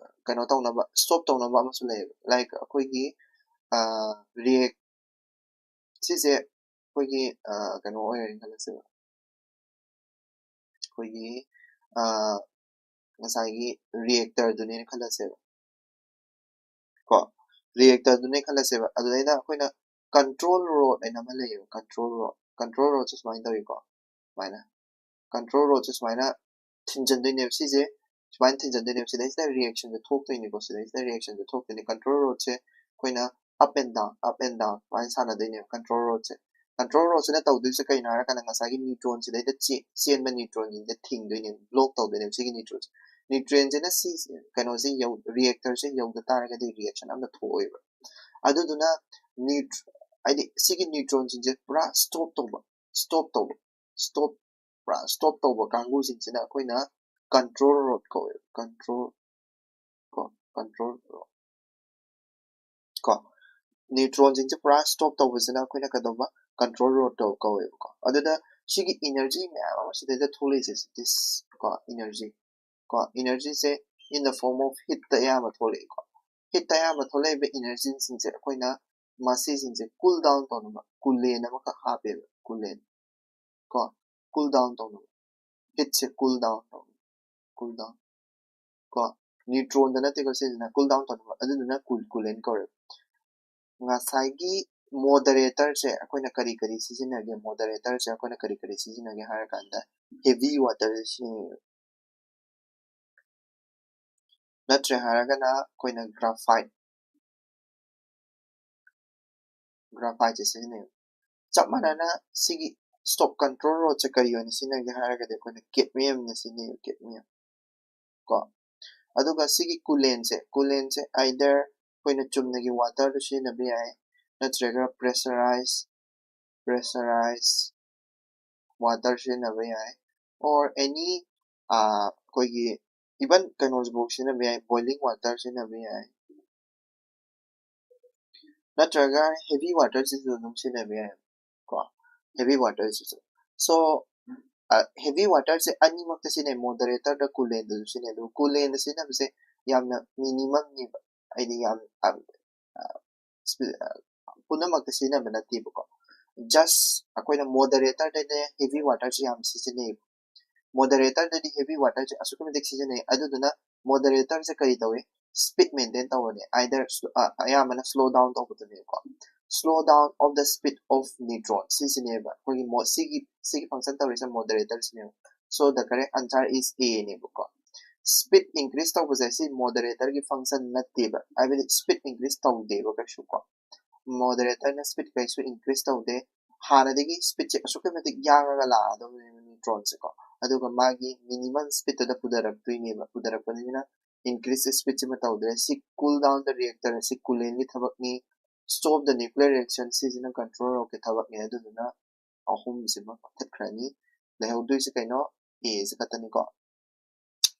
ꯀꯩꯅꯣ ꯇꯧꯅꯕ, ꯁ꯭ꯇꯣꯞ ꯇꯧꯅꯕ ꯑꯃꯁꯨ ꯂꯩꯌꯦꯕ꯫ ꯂꯥꯏꯛ ꯑꯩꯈꯣꯏꯒꯤ ꯔꯤꯌꯦꯛ ꯁꯤꯁꯦ ꯑꯩꯈꯣꯏꯒꯤ ꯑ, ꯀꯩꯅꯣ ꯑꯣꯏꯔꯦꯅ ꯈꯜꯂꯁꯦꯕ, ꯑꯩꯈꯣꯏꯒꯤ ꯑ, ꯉꯁꯥꯏꯒꯤ ꯔꯤꯌꯦꯛꯇꯔꯗꯨꯅꯦꯅ ꯈꯜꯂꯁꯦꯕ, ꯀꯣ, ꯔꯤꯌꯦꯛꯇꯔꯗꯨꯅꯦ ꯈꯜꯂꯁꯦꯕ꯫ ꯑꯗꯨꯗꯩꯗ ꯑꯩꯈꯣꯏꯅ ꯀꯟꯇ꯭ꯔꯣꯜ ꯔꯣꯗ ꯍꯥꯏꯅ ꯑꯃ ꯂꯩꯌꯦꯕ, ꯀꯟꯇ꯭ꯔꯣꯜ ꯔꯣꯗ꯫ ꯀꯟꯇ꯭ꯔꯣꯜ ꯔꯣꯗꯁꯦ ꯁꯨꯃꯥꯏꯅ ꯇꯧꯏꯀꯣ, ꯁꯨꯃꯥꯏꯅ ꯀꯟꯇ꯭ꯔꯣꯜ ꯔꯣꯗꯁꯦ ꯁꯨꯃꯥꯏꯅ ꯊꯤꯟꯖꯤꯟꯗꯣꯏꯅꯦꯕ꯫ ꯁꯤꯁꯦ ꯁꯨꯃꯥꯏꯅ ꯊꯤꯟꯖꯤꯟꯗꯣꯏꯅꯦꯕ꯫ ꯁꯤꯗꯩꯁꯤꯗ ꯔꯤꯌꯦꯛꯁꯟꯁꯦ ꯊꯣꯛꯇꯣꯏꯅꯤꯀꯣ, ꯁꯤꯗꯩꯁꯤꯗ ꯔꯤꯌꯦꯛꯁꯟꯁꯦ ꯊꯣꯛꯇꯣꯏꯅꯤ꯫ ꯀꯟꯇ꯭ꯔꯣꯜ ꯔꯣꯗꯁꯦ ꯑꯩꯈꯣꯏꯅ up and down, up and down ꯁꯨꯃꯥꯏꯅ ꯁꯥꯟꯅꯗꯣꯏꯅꯦꯕ ꯀꯟꯇ꯭ꯔꯣꯜ ꯔꯣꯗꯁꯦ꯫ ꯀꯟꯇ꯭ꯔꯣꯜ ꯔꯣꯗꯁꯤꯅ ꯇꯧꯗꯣꯏꯁꯦ ꯀꯩꯅꯣ ꯍꯥꯏꯔꯀꯥꯟꯗ ꯉꯁꯥꯏꯒꯤ ꯅ꯭ꯌꯨꯇ꯭ꯔꯣꯟꯁꯤꯗꯩꯗ ꯆꯦ-, ꯆꯦꯟꯕ ꯅ꯭ꯌꯨꯇ꯭ꯔꯣꯟꯁꯤꯡꯁꯦ ꯊꯤꯡꯗꯣꯏꯅꯦꯕ, ꯕ꯭ꯂꯣꯛ ꯇꯧꯗꯣꯏꯅꯦꯕ ꯁꯤꯒꯤ ꯅ꯭ꯌꯨꯇ꯭ꯔꯣꯟꯁꯦ꯫ ꯅ꯭ꯌꯨꯇ꯭ꯔꯣꯟꯁꯤꯅ ꯁꯤ ꯀꯩꯅꯣꯁꯦ ꯌꯧ-, ꯔꯤꯌꯦꯛꯇꯔꯁꯦ ꯌꯧꯗ ꯇꯥꯔꯒꯗꯤ ꯔꯤꯌꯦꯛꯁꯟ ꯑꯝꯇ ꯊꯣꯛꯑꯣꯏꯕ꯫ ꯑꯗꯨꯗꯨꯅ ꯅ꯭ꯌꯨꯇ꯭ꯔ-, ꯍꯥꯏꯗꯤ ꯁꯤꯒꯤ ꯅ꯭ꯌꯨꯇ꯭ꯔꯣꯟꯁꯤꯡꯁꯦ ꯄꯨꯔꯥ ꯁ꯭ꯇꯣꯞ ꯇꯧꯕ, ꯁ꯭ꯇꯣꯞ ꯇꯧꯕ, ꯁ꯭ꯇꯣꯞ, ꯄꯨꯔꯥ ꯁ꯭ꯇꯣꯞ ꯇꯧꯕ ꯀꯥꯡꯕꯨꯁꯤꯡꯁꯤꯅ ꯑꯩꯈꯣꯏꯅ ꯀꯟꯇ꯭ꯔꯣꯜ ꯔꯣꯗ ꯀꯧꯋꯦꯕ꯫ ꯀꯟꯇ꯭ꯔꯣꯜ, ꯀꯣ, ꯀꯟꯇ꯭ꯔꯣꯜ ꯔꯣꯗ, ꯀꯣ, ꯅ꯭ꯌꯨꯇ꯭ꯔꯣꯟꯁꯤꯡꯁꯦ ꯄꯨꯔꯥ ꯁ꯭ꯇꯣꯞ ꯇꯧꯕꯁꯤꯅ ꯑꯩꯈꯣꯏꯅ ꯀꯩꯗꯧꯕ, ꯀꯟꯇ꯭ꯔꯣꯜ ꯔꯣꯗ ꯀꯧ-, ꯀꯧꯋꯦꯕꯀꯣ꯫ ꯑꯗꯨꯗ ꯁꯤꯒꯤ ꯏꯅꯔꯖꯤ ꯃꯌꯥꯝ ꯑꯃ ꯁꯤꯗꯩꯗ ꯊꯣꯛꯂꯛꯏꯁꯦ, ꯁꯤ ꯗꯤꯁ, ꯀꯣ, ꯏꯅꯔꯖꯤ, ꯀꯣ, ꯏꯅꯔꯖꯤꯁꯦ in the form of heat ꯇ ꯑꯌꯥꯝꯕ ꯊꯣꯛꯂꯛꯏꯀꯣ꯫ Heat ꯇ ꯑꯌꯥꯝꯕ ꯊꯣꯛꯂꯛꯏꯕ ꯏꯅꯔꯖꯤꯁꯤꯡꯁꯦ ꯑꯩꯈꯣꯏꯅ ꯃꯁꯤꯁꯤꯡꯁꯦ ꯀꯨꯜ ꯗꯥꯎꯟ ꯇꯧꯅꯕ ꯀꯨꯂꯦꯟ ꯑꯃꯈꯛ ꯍꯥꯞꯄꯦꯕ, ꯀꯨꯂꯦꯟ, ꯀꯣ, ꯀꯨꯜ ꯗꯥꯎꯟ ꯇꯧꯅꯕ, ꯍꯤꯠꯁꯦ ꯀꯨꯜ ꯗꯥꯎꯟ ꯇꯧꯅꯕ, ꯀꯨꯜ ꯗꯥꯎꯟ, ꯀꯣ, ꯅ꯭ꯌꯨꯇ꯭ꯔꯣꯟꯗ ꯅꯠꯇꯦꯀꯣ ꯁꯤꯁꯤꯅ, ꯀꯨꯜ ꯗꯥꯎꯟ ꯇꯧꯅꯕ, ꯑꯗꯨꯗꯨꯅ ꯀꯨꯜ, ꯀꯨꯂꯦꯟ ꯀꯧꯋꯦꯕ꯫ ꯉꯁꯥꯏꯒꯤ ꯃꯣꯗꯔꯦꯇꯔꯁꯦ ꯑꯩꯈꯣꯏꯅ ꯀꯔꯤ ꯀꯔꯤ ꯁꯤꯖꯤꯟꯅꯒꯦ? ꯃꯣꯗꯔꯦꯇꯔꯁꯦ ꯑꯩꯈꯣꯏꯅ ꯀꯔꯤ ꯀꯔꯤ ꯁꯤꯖꯤꯟꯅꯒꯦ ꯍꯥꯏꯔ ꯀꯥꯟꯗ ꯍꯦꯚꯤ ꯋꯥꯇꯔ ꯁꯤꯖꯤꯟꯅꯩꯌꯦꯕ꯫ ꯅꯠꯇ꯭ꯔꯦ ꯍꯥꯏꯔꯒꯅ ꯑꯩꯈꯣꯏꯅ ꯒ꯭ꯔꯥꯐꯥꯏꯠ, ꯒ꯭ꯔꯥꯐꯥꯏꯠꯁꯦ ꯁꯤꯖꯤꯟꯅꯩꯌꯦꯕ꯫ ꯆꯞ ꯃꯥꯟꯅꯅ ꯁꯤꯒꯤ ꯁ꯭ꯇꯣꯞ, ꯀꯟꯇ꯭ꯔꯣꯜ ꯔꯣꯗꯁꯦ ꯀꯔꯤ ꯑꯣꯏꯅ ꯁꯤꯖꯤꯟꯅꯒꯦ ꯍꯥꯏꯔꯒꯗꯤ ꯑꯩꯈꯣꯏꯅ ꯀꯦꯗꯃꯤꯌꯝꯅ ꯁꯤꯖꯤꯟꯅꯩꯌꯦꯕ, ꯀꯦꯗꯃꯤꯌꯝ, ꯀꯣ꯫ ꯑꯗꯨꯒ ꯁꯤꯒꯤ ꯀꯨꯂꯦꯟꯁꯦ, ꯀꯨꯂꯦꯟꯁꯦ either ꯑꯩꯈꯣꯏꯅ ꯆꯨꯝꯅꯒꯤ ꯋꯥꯇꯔꯗ ꯁꯤꯖꯤꯟꯅꯕ ꯌꯥꯏ, ꯅꯠꯇ꯭ꯔꯒ ꯄ꯭ꯔꯦꯁꯔꯥꯏꯁ, ꯄ꯭ꯔꯦꯁꯔꯥꯏꯁ ꯋꯥꯇꯔ ꯁꯤꯖꯤꯟꯅꯕ ꯌꯥꯏ, or any, ꯑꯩꯈꯣꯏꯒꯤ even ꯀꯩꯅꯣꯁꯤꯐꯥꯎ ꯁꯤꯖꯤꯟꯅꯕ ꯌꯥꯏ, ꯕꯣꯏꯂꯤꯡ ꯋꯥꯇꯔ ꯁꯤꯖꯤꯟꯅꯕ ꯌꯥꯏ, ꯅꯠꯇ꯭ꯔꯒ ꯍꯦꯚꯤ ꯋꯥꯇꯔꯁꯤꯁꯨ ꯑꯗꯨꯝ ꯁꯤꯖꯤꯟꯅꯕ ꯌꯥꯏ, ꯀꯣ, ꯍꯦꯚꯤ ꯋꯥꯇꯔꯁꯤꯁꯨ꯫ So, heavy water ꯁꯦ ꯑꯅꯤꯃꯛꯇ ꯁꯤꯖꯤꯟꯅꯩ, moderator ꯗ coolant ꯗꯁꯨ ꯁꯤꯖꯤꯟꯅꯩ꯫ ꯑꯗꯨꯒ coolant ꯗ ꯁꯤꯖꯤꯟꯅꯕꯁꯦ ꯌꯥꯝꯅ minimum ꯅꯦꯕ, ꯍꯥꯏꯗꯤ ꯌꯥꯝ ꯑ, ꯑ, spe- ꯑ, ꯄꯨꯝꯅꯃꯛꯇ ꯁꯤꯖꯤꯟꯅꯕ ꯅꯠꯇꯦꯕꯀꯣ꯫ Just ꯑꯩꯈꯣꯏꯅ moderator ꯗꯅꯦ heavy water ꯁꯦ ꯌꯥꯝ ꯁꯤꯖꯤꯟꯅꯩꯌꯦꯕ꯫ Moderator ꯗꯗꯤ heavy water ꯁꯦ ꯑꯁꯨꯛꯀꯤ ꯃꯇꯤꯛ ꯁꯤꯖꯤꯟꯅꯩ꯫ ꯑꯗꯨꯗꯨꯅ moderator ꯁꯦ ꯀꯔꯤ ꯇꯧꯏ? Speed maintain ꯇꯧꯕꯅꯦ, either sl- ꯑ, ꯑꯌꯥꯝꯕꯅ slow down ꯇꯧꯕꯗꯨꯅꯦꯀꯣ꯫ Slow down of the speed of neutron ꯁꯤꯁꯤꯅꯦꯕ ꯑꯩꯈꯣꯏꯒꯤ mo- ꯁꯤꯒꯤ ꯁꯤꯒꯤ function ꯇꯧꯔꯤꯁꯦ moderator ꯁꯤꯅꯦꯕ꯫ So the correct answer is A ꯅꯦꯕꯀꯣ꯫ Speed increase ꯇꯧꯕꯁꯦ ꯁꯤ moderator ꯒꯤ function ꯅꯠꯇꯦꯕ, ꯍꯥꯏꯕꯗꯤ speed increase ꯇꯧꯗꯦꯕ ꯀꯩꯁꯨ ꯀꯣ꯫ Moderator ꯅ speed ꯀꯩꯁꯨ increase ꯇꯧꯗꯦ꯫ ꯍꯥꯟꯅꯗꯒꯤ speed ꯁꯦ ꯑꯁꯨꯛꯀꯤ ꯃꯇꯤꯛ ꯌꯥꯡꯉꯒ ꯂꯥꯛꯑꯗꯧꯅꯦꯕ neutron ꯁꯦꯀꯣ꯫ ꯑꯗꯨꯒ ꯃꯥꯒꯤ minimum speed ꯇꯨꯗ ꯄꯨꯊꯔꯛꯇꯣꯏꯅꯦꯕ꯫ ꯄꯨꯊꯔꯛꯄꯅꯤꯅ increase speed ꯁꯤꯃ ꯇꯧꯗ꯭ꯔꯦ꯫ ꯁꯤ cool down the reactor, ꯁꯤ coolant ꯒꯤ ꯊꯕꯛꯅꯤ꯫ Stop the nuclear reaction, ꯁꯤꯁꯤꯅ control rock ꯀꯤ ꯊꯕꯛꯅꯤ꯫ ꯑꯗꯨꯗꯨꯅ ꯑꯍꯨꯝꯁꯤꯃ ꯀꯛꯊꯠꯈ꯭ꯔꯅꯤ꯫ ꯂꯩꯍꯧꯗꯣꯏꯁꯦ ꯀꯩꯅꯣ? A say ꯈꯛꯇꯅꯤꯀꯣ꯫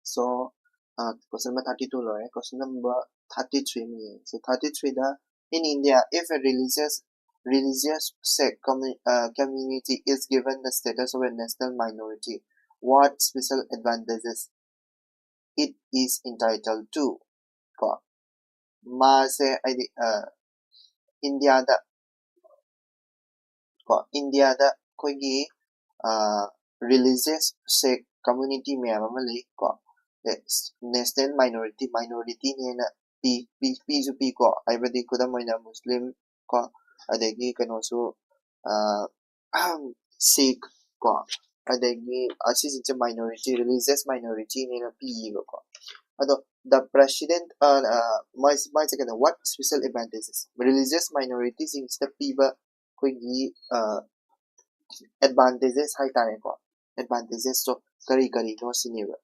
So, uh, question number thirty two ꯂꯣꯏꯔꯦ꯫ Question number thirty three ꯑꯃ ꯌꯦꯡꯁꯦ꯫ Thirty three the, in India, if a religious religious sect commu- uh, community is given the status of a national minority, what special advantages it is entitled to? ꯀꯣ, ꯃꯥꯁꯦ ꯍꯥꯏꯗꯤ, ꯑ, ꯏꯟꯗꯤꯌꯥꯗ ꯀꯣ, ꯏꯟꯗꯤꯌꯥꯗ ꯑꯩꯈꯣꯏꯒꯤ, ꯑ, religious sect community ꯃꯌꯥꯝ ꯑꯃ ꯂꯩ ꯀꯣ꯫ National minority, minority ꯅꯦꯅ ꯄꯤ, ꯄꯤ, ꯄꯤꯁꯨ ꯄꯤꯀꯣ꯫ ꯍꯥꯏꯕꯗꯤ ꯈꯨꯗꯝ ꯑꯣꯏꯅ Muslim ꯀꯣ, ꯑꯗꯒꯤ ꯀꯩꯅꯣꯁꯨ, ꯑ, Sikh ꯀꯣ, ꯑꯗꯒꯤ ꯑꯁꯤꯁꯤꯡꯁꯦ minority, religious minority ꯅꯦꯅ ꯄꯤꯌꯦꯕꯀꯣ꯫ ꯑꯗꯣ the president, ꯑ, ꯑ, ꯃꯥꯏ-, ꯃꯥꯏꯁꯦ ꯀꯩꯅꯣ, what special advantages religious minority ꯁꯤꯡꯁꯤꯗ ꯄꯤꯕ ꯑꯩꯈꯣꯏꯒꯤ, ꯑ, advantages ꯍꯥꯏꯇꯥꯔꯦꯀꯣ꯫ Advantages ꯇꯣ ꯀꯔꯤ ꯀꯔꯤꯅꯣ ꯁꯤꯅꯦꯕ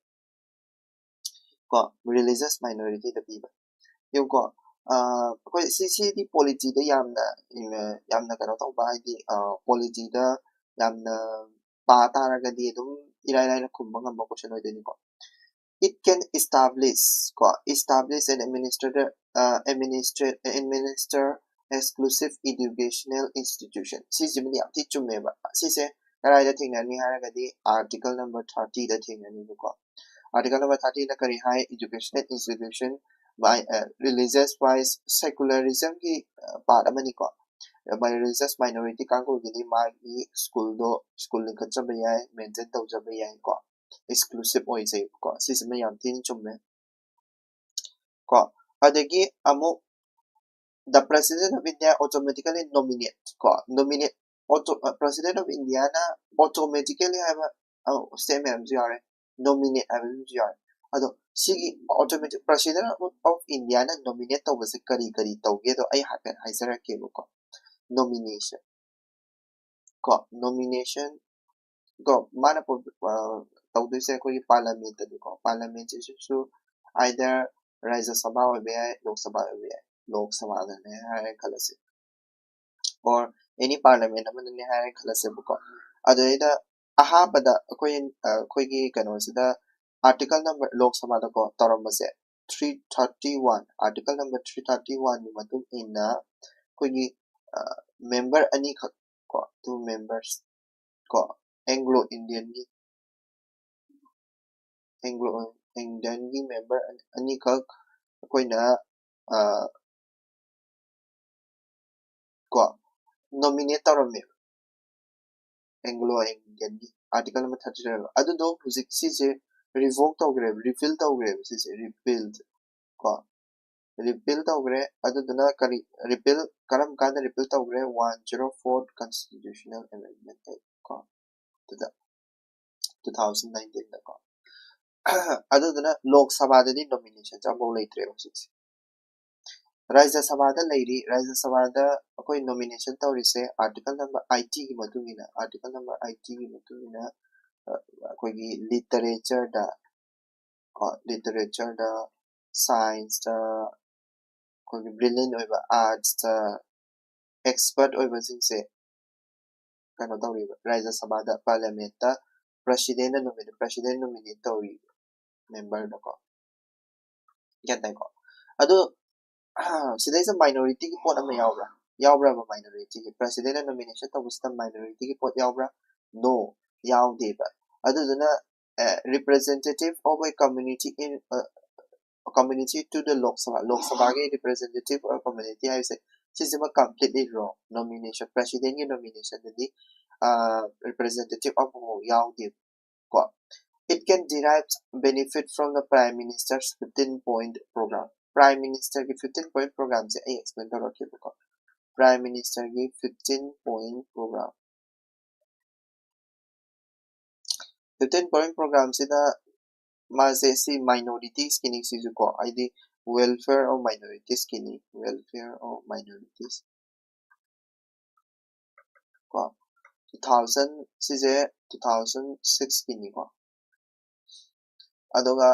ꯀꯣ, religious minority ꯗ ꯄꯤꯕ꯫ ꯌꯦꯡꯉꯨꯀꯣ, ꯑ, ꯑꯩꯈꯣꯏ ꯁꯤ, ꯁꯤꯗꯤ polity ꯗ ꯌꯥꯝꯅ, ꯎꯝ, ꯌꯥꯝꯅ ꯀꯩꯅꯣ ꯇꯧꯕ, ꯍꯥꯏꯗꯤ, ꯑ, polity ꯗ ꯌꯥꯝꯅ ꯄꯥ ꯇꯥꯔꯒꯗꯤ ꯑꯗꯨꯝ ꯏꯔꯥꯏ ꯂꯥꯏꯅ ꯈꯨꯝꯕ ꯉꯝꯕ question ꯑꯣꯏꯗꯣꯏꯅꯤꯀꯣ꯫ It can establish ꯀꯣ, establish and administer, ꯑ, administer, administer exclusive educational institution꯫ ꯁꯤꯁꯤꯃꯗꯤ ꯌꯥꯝ ꯊꯤ ꯆꯨꯝꯃꯦꯕ꯫ ꯁꯤꯁꯦ ꯀꯗꯥꯏꯗ ꯊꯦꯡꯅꯅꯤ ꯍꯥꯏꯔꯒꯗꯤ article number thirty ꯗ ꯊꯦꯡꯅꯅꯤꯕꯀꯣ꯫ Article number thirty ꯅ ꯀꯔꯤ ꯍꯥꯏ? Educational institution by religious wise secularism ꯒꯤ part ꯑꯃꯅꯤꯀꯣ꯫ Religious minority ꯀꯥꯡꯕꯨꯒꯤꯗꯤ ꯃꯥꯒꯤ school ꯗꯣ school ꯂꯤꯡꯈꯠꯆꯕ ꯌꯥꯏ, maintain ꯇꯧꯖꯕ ꯌꯥꯏꯀꯣ, exclusive ꯑꯣꯏꯖꯩꯕꯀꯣ꯫ ꯁꯤꯁꯤꯃ ꯌꯥꯝ ꯊꯤꯅ ꯆꯨꯝꯃꯦ ꯀꯣ꯫ ꯑꯗꯒꯤ ꯑꯃꯨꯛ the President of India automatically nominate ꯀꯣ, nominate auto President of India ꯅ automatically ꯍꯥꯏꯕ statement ꯑꯃꯁꯨ ꯌꯥꯎꯔꯦ, nominate ꯍꯥꯏꯕ ꯑꯃꯁꯨ ꯌꯥꯎꯔꯦ꯫ ꯑꯗꯣ ꯁꯤꯒꯤ automatic President of India ꯅ nominate ꯇꯧꯕꯁꯦ ꯀꯔꯤ ꯀꯔꯤ ꯇꯧꯒꯦꯗꯣ ꯑꯩ ꯍꯥꯏꯐꯦꯠ ꯍꯥꯏꯖꯔꯛꯀꯦꯕꯀꯣ꯫ Nomination ꯀꯣ, nomination ꯀꯣ, ꯃꯥꯅ ꯇꯧꯗꯣꯏꯁꯦ ꯑꯩꯈꯣꯏꯒꯤ parliament ꯇꯅꯤꯀꯣ꯫ Parliament ꯁꯤꯁꯨ either ꯔꯥꯖ꯭ꯌ ꯁꯚꯥ ꯑꯣꯏꯕ ꯌꯥꯏ, ꯂꯣꯛ ꯁꯚꯥ ꯑꯣꯏꯕ ꯌꯥꯏ꯫ ꯂꯣꯛ ꯁꯚꯥꯗꯅꯦ ꯍꯥꯏꯔꯦ ꯈꯜꯂꯁꯤ, or any parliament ꯑꯃꯗꯅꯦ ꯍꯥꯏꯔꯦ ꯈꯜꯂꯁꯦꯕꯀꯣ꯫ ꯑꯗꯨꯗꯩꯗ ꯑꯍꯥꯟꯕꯗ ꯑꯩꯈꯣꯏ ꯑꯩꯈꯣꯏꯒꯤ ꯀꯩꯅꯣꯁꯤꯗ article number ꯂꯣꯛ ꯁꯚꯥꯗꯀꯣ ꯇꯧꯔꯝꯕꯁꯦ three thirty one, article number three thirty one ꯒꯤ ꯃꯇꯨꯡ ꯏꯟꯅ ꯑꯩꯈꯣꯏꯒꯤ member ꯑꯅꯤꯈꯛ ꯀꯣ, two members ꯀꯣ, Anglo Indian ꯒꯤ Anglo Indian ꯒꯤ member ꯑꯅꯤꯈꯛ ꯑꯩꯈꯣꯏꯅ ꯀꯣ nominate ꯇꯧꯔꯝꯃꯦꯕ Anglo Indian ꯒꯤ article number thirty seven꯫ ꯑꯗꯨꯗꯣ ꯍꯧꯖꯤꯛ ꯁꯤꯁꯦ revoke ꯇꯧꯈ꯭ꯔꯦꯕ, repeal ꯇꯧꯈ꯭ꯔꯦꯕ ꯁꯤꯁꯦ, repeal ꯀꯣ, repeal ꯇꯧꯈ꯭ꯔꯦ꯫ ꯑꯗꯨꯗꯨꯅ ꯀꯔꯤ repeal, ꯀꯔꯝ ꯀꯥꯟꯗ repeal ꯇꯧꯈ꯭ꯔꯦ? One zero four Constitutional Amendment Act ꯀꯣ, ꯑꯗꯨꯗ two thousand nineteen ꯗꯀꯣ꯫ ꯑꯗꯨꯗꯨꯅ ꯂꯣꯛ ꯁꯚꯥꯗꯗꯤ nomination ꯁꯦ ꯑꯃꯐꯥꯎ ꯂꯩꯇ꯭ꯔꯦꯕ ꯍꯧꯖꯤꯛꯁꯦ꯫ ꯔꯥꯖ꯭ꯌ ꯁꯚꯥꯗ ꯂꯩꯔꯤ꯫ ꯔꯥꯖ꯭ꯌ ꯁꯚꯥꯗ ꯑꯩꯈꯣꯏ nomination ꯇꯧꯔꯤꯁꯦ article number eighty ꯒꯤ ꯃꯇꯨꯡ ꯏꯟꯅ, article number eighty ꯒꯤ ꯃꯇꯨꯡ ꯏꯟꯅ ꯑꯩꯈꯣꯏꯒꯤ literature ꯗ ꯀꯣ, literature ꯗ, science ꯇ, ꯑꯩꯈꯣꯏꯒꯤ brilliant ꯑꯣꯏꯕ arts ꯇ expert ꯑꯣꯏꯕꯁꯤꯡꯁꯦ ꯀꯩꯅꯣ ꯇꯧꯔꯤꯕ, ꯔꯥꯖ꯭ꯌ ꯁꯚꯥꯗ, parliament ꯇ president ꯅ nominate, president nominate ꯇꯧꯔꯤꯕ member ꯗꯀꯣ꯫ ꯒ꯭ꯌꯥꯟ ꯇꯥꯏꯀꯣ? ꯑꯗꯣ ꯁꯤꯗꯩꯁꯤꯗ minority ꯒꯤ ꯄꯣꯠ ꯑꯃ ꯌꯥꯎꯕ꯭ꯔꯥ? ꯌꯥꯎꯕ꯭ꯔꯕ minority ꯒꯤ? President ꯅ nomination ꯇꯧꯕꯁꯤꯗ minority ꯒꯤ ꯄꯣꯠ ꯌꯥꯎꯕ꯭ꯔꯥ? No, ꯌꯥꯎꯗꯦꯕ꯫ ꯑꯗꯨꯗꯨꯅ representative of a community in community to the Lok Sabha, ꯂꯣꯛ ꯁꯚꯥꯒꯤ representative or community ꯍꯥꯏꯔꯤꯁꯦ ꯁꯤꯁꯤꯃ completely wrong꯫ Nomination, presidentꯀꯤ nominationꯗꯗꯤ representative ꯑꯃꯐꯥꯎ ꯌꯥꯎꯗꯦꯕ꯫ ꯀꯣ, it can derive benefit from the prime minister's fifteen point program꯫ Prime ministerꯒꯤ fifteen point programꯁꯦ ꯑꯩ explain ꯇꯧꯔꯛꯀꯦꯕꯀꯣ꯫ Prime ministerꯒꯤ fifteen point program, fifteen point programꯁꯤꯗ ꯃꯥꯁꯦ ꯁꯤ minoritiesꯀꯤꯅꯤ ꯁꯤꯁꯨ ꯀꯣ, ꯍꯥꯏꯗꯤ welfare of minoritiesꯀꯤꯅꯤ, welfare of minorities ꯀꯣ꯫ Two thousand, ꯁꯤꯁꯦ two thousand sixꯀꯤꯅꯤꯀꯣ꯫ ꯑꯗꯨꯒ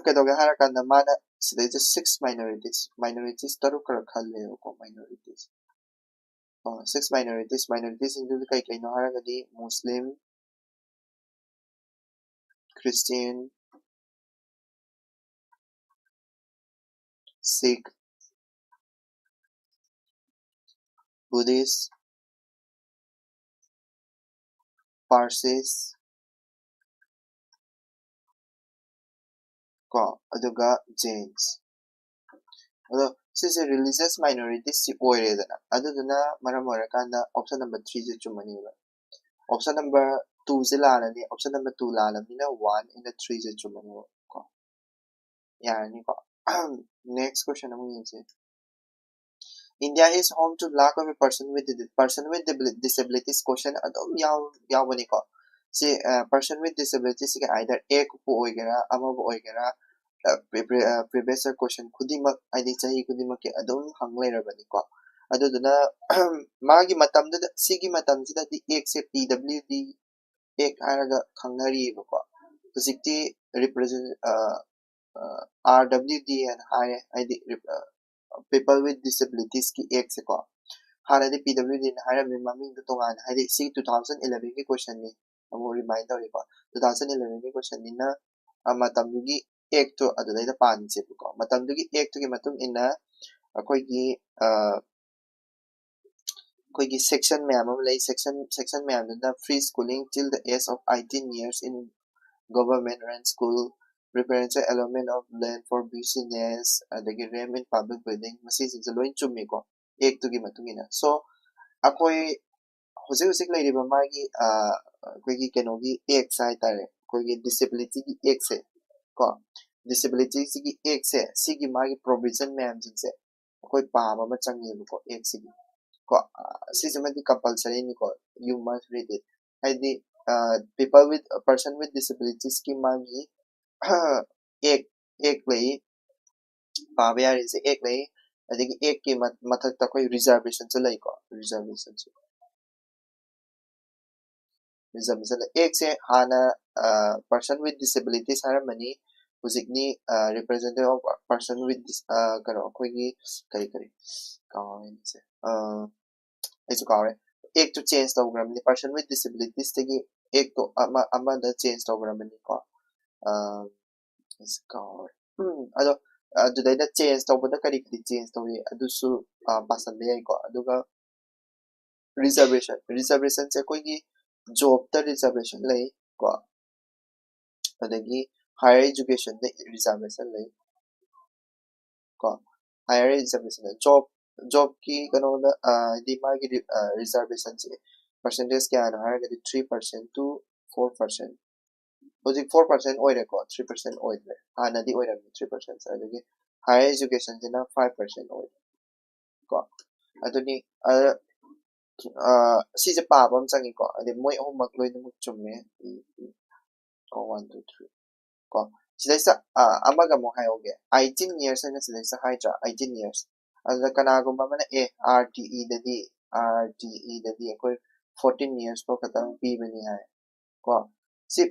ꯀꯩꯗꯧꯒꯦ ꯍꯥꯏꯔꯀꯥꯟꯗ ꯃꯥꯅ ꯁꯤꯗꯩꯁꯤꯗ six minorities, minorities ꯇꯔꯨꯛ ꯈꯔ ꯈꯜꯂꯦꯕꯀꯣ, minorities꯫ Six minorities, minoritiesꯁꯤꯡꯗꯨꯗꯤ ꯀꯩ ꯀꯩꯅꯣ ꯍꯥꯏꯔꯒꯗꯤ Muslim, Christian, Sikh, Buddhist, Parsis, ꯀꯣ, ꯑꯗꯨꯒ Jains꯫ ꯑꯗꯣ ꯁꯤꯁꯦ religious minoritiesꯁꯤ ꯑꯣꯏꯔꯦꯗꯅ, ꯑꯗꯨꯗꯨꯅ ꯃꯔꯝ ꯑꯣꯏꯔꯀꯥꯟꯗ option number threeꯁꯦ ꯆꯨꯝꯃꯅꯦꯕ꯫ Option number twoꯁꯦ ꯂꯥꯜꯂꯅꯤ, option number two ꯂꯥꯜꯂꯕꯅꯤꯅ one ꯑꯃꯗꯤ threeꯁꯦ ꯆꯨꯝꯃꯅꯦꯕ ꯀꯣ꯫ ꯌꯥꯔꯅꯤꯀꯣ꯫ Next question ꯑꯃꯨꯛ ꯌꯦꯡꯁꯦ꯫ India is home to lakh of a person with di- person with dibli- disabilities question ꯑꯗꯨꯝ ꯌꯥꯎ ꯌꯥꯎꯕꯅꯤꯀꯣ꯫ ꯁꯤ person with disabilitiesꯁꯤꯒ either ꯑꯦꯛꯄꯨ ꯑꯣꯏꯒꯦꯔꯥ, ꯑꯃꯕꯨ ꯑꯣꯏꯒꯦꯔꯥ, previous year question ꯈꯨꯗꯤꯡꯃꯛ, ꯍꯥꯏꯗꯤ ꯆꯍꯤ ꯈꯨꯗꯤꯡꯃꯛꯀꯤ ꯑꯗꯨꯝ ꯍꯪ ꯂꯩꯔꯕꯅꯤꯀꯣ꯫ ꯑꯗꯨꯗꯨꯅ ꯃꯥꯒꯤ ꯃꯇꯝꯗꯨꯗ, ꯁꯤꯒꯤ ꯃꯇꯝꯁꯤꯗꯗꯤ ꯑꯦꯛꯁꯦ P W D Act ꯍꯥꯏꯔꯒ ꯈꯪꯅꯔꯤꯑꯕꯀꯣ꯫ ꯍꯧꯖꯤꯛꯇꯤ represent R W D ꯍꯥꯏꯅ ꯍꯥꯏꯔꯦ, ꯍꯥꯏꯗꯤ people with disabilitiesꯀꯤ actꯁꯦꯀꯣ꯫ ꯍꯥꯟꯅꯗꯤ P W Dꯅ ꯍꯥꯏꯔꯝꯃꯤ, ꯃꯃꯤꯡꯗꯣ ꯇꯣꯉꯥꯟꯅ, ꯍꯥꯏꯗꯤ ꯁꯤ two thousand elevenꯒꯤ questionꯅꯤ, ꯑꯃꯨꯛ remind ꯇꯧꯔꯤꯀꯣ꯫ Two thousand elevenꯒꯤ questionꯅꯤꯅ ꯃꯇꯝꯗꯨꯒꯤ actꯇꯣ ꯑꯗꯨꯗꯩꯗ ꯄꯥꯟꯁꯦꯕꯀꯣ꯫ ꯃꯇꯝꯗꯨꯒꯤ actꯇꯨꯒꯤ ꯃꯇꯨꯡ ꯏꯟꯅ ꯑꯩꯈꯣꯏꯒꯤ ꯑꯩꯈꯣꯏꯒꯤ section ꯃꯌꯥꯝ ꯑꯃ ꯂꯩ꯫ Section section ꯃꯌꯥꯝꯗꯨꯅ free schooling till the age of eighteen years in government run school, preferential allotment of land for business, ꯑꯗꯒꯤ ramp in public building, ꯃꯁꯤꯁꯤꯡꯁꯦ ꯂꯣꯏ ꯆꯨꯝꯃꯤꯀꯣ, act ꯇꯨꯒꯤ ꯃꯇꯨꯡ ꯏꯟꯅ꯫ So ꯑꯩꯈꯣꯏ ꯍꯧꯖꯤꯛ ꯍꯧꯖꯤꯛ ꯂꯩꯔꯤꯕ ꯃꯥꯒꯤ ꯑꯩꯈꯣꯏꯒꯤ ꯀꯩꯅꯣꯒꯤ act ꯁꯦ ꯍꯥꯏꯇꯥꯔꯦ, ꯑꯩꯈꯣꯏꯒꯤ disability ꯒꯤ act ꯁꯦ ꯀꯣ, disability ꯁꯤꯒꯤ act ꯁꯦ, ꯁꯤꯒꯤ ꯃꯥꯒꯤ provision ꯃꯌꯥꯝꯁꯤꯡꯁꯦ ꯑꯩꯈꯣꯏ ꯄꯥꯕ ꯑꯃ ꯆꯪꯉꯦꯕꯀꯣ, act ꯁꯤꯒꯤ ꯀꯣ꯫ ꯁꯤꯁꯤꯃꯗꯤ compulsory ꯅꯤꯀꯣ, you must read it꯫ ꯍꯥꯏꯗꯤ people with, person with disabilities ꯀꯤ ꯃꯥꯒꯤ act, act ꯂꯩ, ꯄꯥꯕ ꯌꯥꯔꯤꯁꯦ act ꯂꯩ, ꯑꯗꯒꯤ act ꯀꯤ ꯃꯊꯛꯇ ꯑꯩꯈꯣꯏ reservation ꯁꯨ ꯂꯩꯀꯣ, reservation ꯁꯨ꯫ Reservation ꯂꯩ꯫ Act ꯁꯦ ꯍꯥꯟꯅ person with disabilities ꯍꯥꯏꯔꯝꯕꯅꯤ, ꯍꯧꯖꯤꯛꯅꯤ representative of person with dis- ꯀꯩꯅꯣ, ꯑꯩꯈꯣꯏꯒꯤ ꯀꯔꯤ ꯀꯔꯤ ꯀꯥꯎꯔꯦꯅꯦ꯫ ꯑꯩꯁꯨ ꯀꯥꯎꯔꯦ꯫ Act two change ꯇꯧꯈ꯭ꯔꯕꯅꯤ, person with disabilities ꯇꯒꯤ act ꯇꯣ ꯑꯃ ꯑꯃꯗ change ꯇꯧꯈ꯭ꯔꯕꯅꯤꯀꯣ꯫ ꯑꯩꯁꯨ ꯀꯥꯎꯔꯦ꯫ ꯎꯝ, ꯑꯗꯣ ꯑꯗꯨꯗꯩꯗ change ꯇꯧꯕꯗ ꯀꯔꯤ ꯀꯔꯤ change ꯇꯧꯏ ꯑꯗꯨꯁꯨ ꯄꯥꯁꯟꯕ ꯌꯥꯏꯀꯣ꯫ ꯑꯗꯨꯒ reservation, reservation ꯁꯦ ꯑꯩꯈꯣꯏꯒꯤ job ꯇ reservation ꯂꯩ ꯀꯣ, ꯑꯗꯒꯤ higher education ꯗ reservation ꯂꯩ ꯀꯣ꯫ Higher education ꯗ job, job ꯀꯤ ꯀꯩꯅꯣꯗ ꯍꯥꯏꯗꯤ ꯃꯥꯒꯤ reservation ꯁꯦ percentage ꯀꯌꯥꯅꯣ ꯍꯥꯏꯔꯒꯗꯤ three percent to four percent꯫ ꯍꯧꯖꯤꯛ four percent ꯑꯣꯏꯔꯦꯀꯣ, three percent ꯑꯣꯏꯗ꯭ꯔꯦ꯫ ꯍꯥꯟꯅꯗꯤ ꯑꯣꯏꯔꯝꯃꯤ three percent꯫ ꯑꯗꯒꯤ higher education ꯁꯤꯅ five percent ꯑꯣꯏꯔꯦ ꯀꯣ꯫ ꯑꯗꯨꯅꯤ ꯁꯤꯁꯦ ꯄꯥꯕ ꯑꯃ ꯆꯪꯉꯤꯀꯣ꯫ ꯑꯗꯩ ꯃꯣꯏ ꯑꯍꯨꯝꯃꯛ ꯂꯣꯏꯅꯃꯛ ꯆꯨꯝꯃꯦ꯫ ꯀꯣ, one, two, three꯫ ꯀꯣ, ꯁꯤꯗꯩꯁꯤꯗ ꯑꯃꯒ ꯑꯃꯨꯛ ꯍꯥꯏꯍꯧꯒꯦ꯫ Eighteen years ꯍꯥꯏꯅ ꯁꯤꯗꯩꯁꯤꯗ ꯍꯥꯏꯗ꯭ꯔꯥ? Eighteen years꯫ ꯑꯗꯨꯗ ꯀꯅꯥꯒꯨꯝꯕ ꯑꯃꯅ ꯑꯦ, R T E ꯗꯗꯤ, R T E ꯗꯗꯤ ꯑꯩꯈꯣꯏ fourteen years ꯐꯥꯎ ꯈꯛꯇꯪ ꯄꯤꯕꯅꯤ ꯍꯥꯏ ꯀꯣ꯫ ꯁꯤ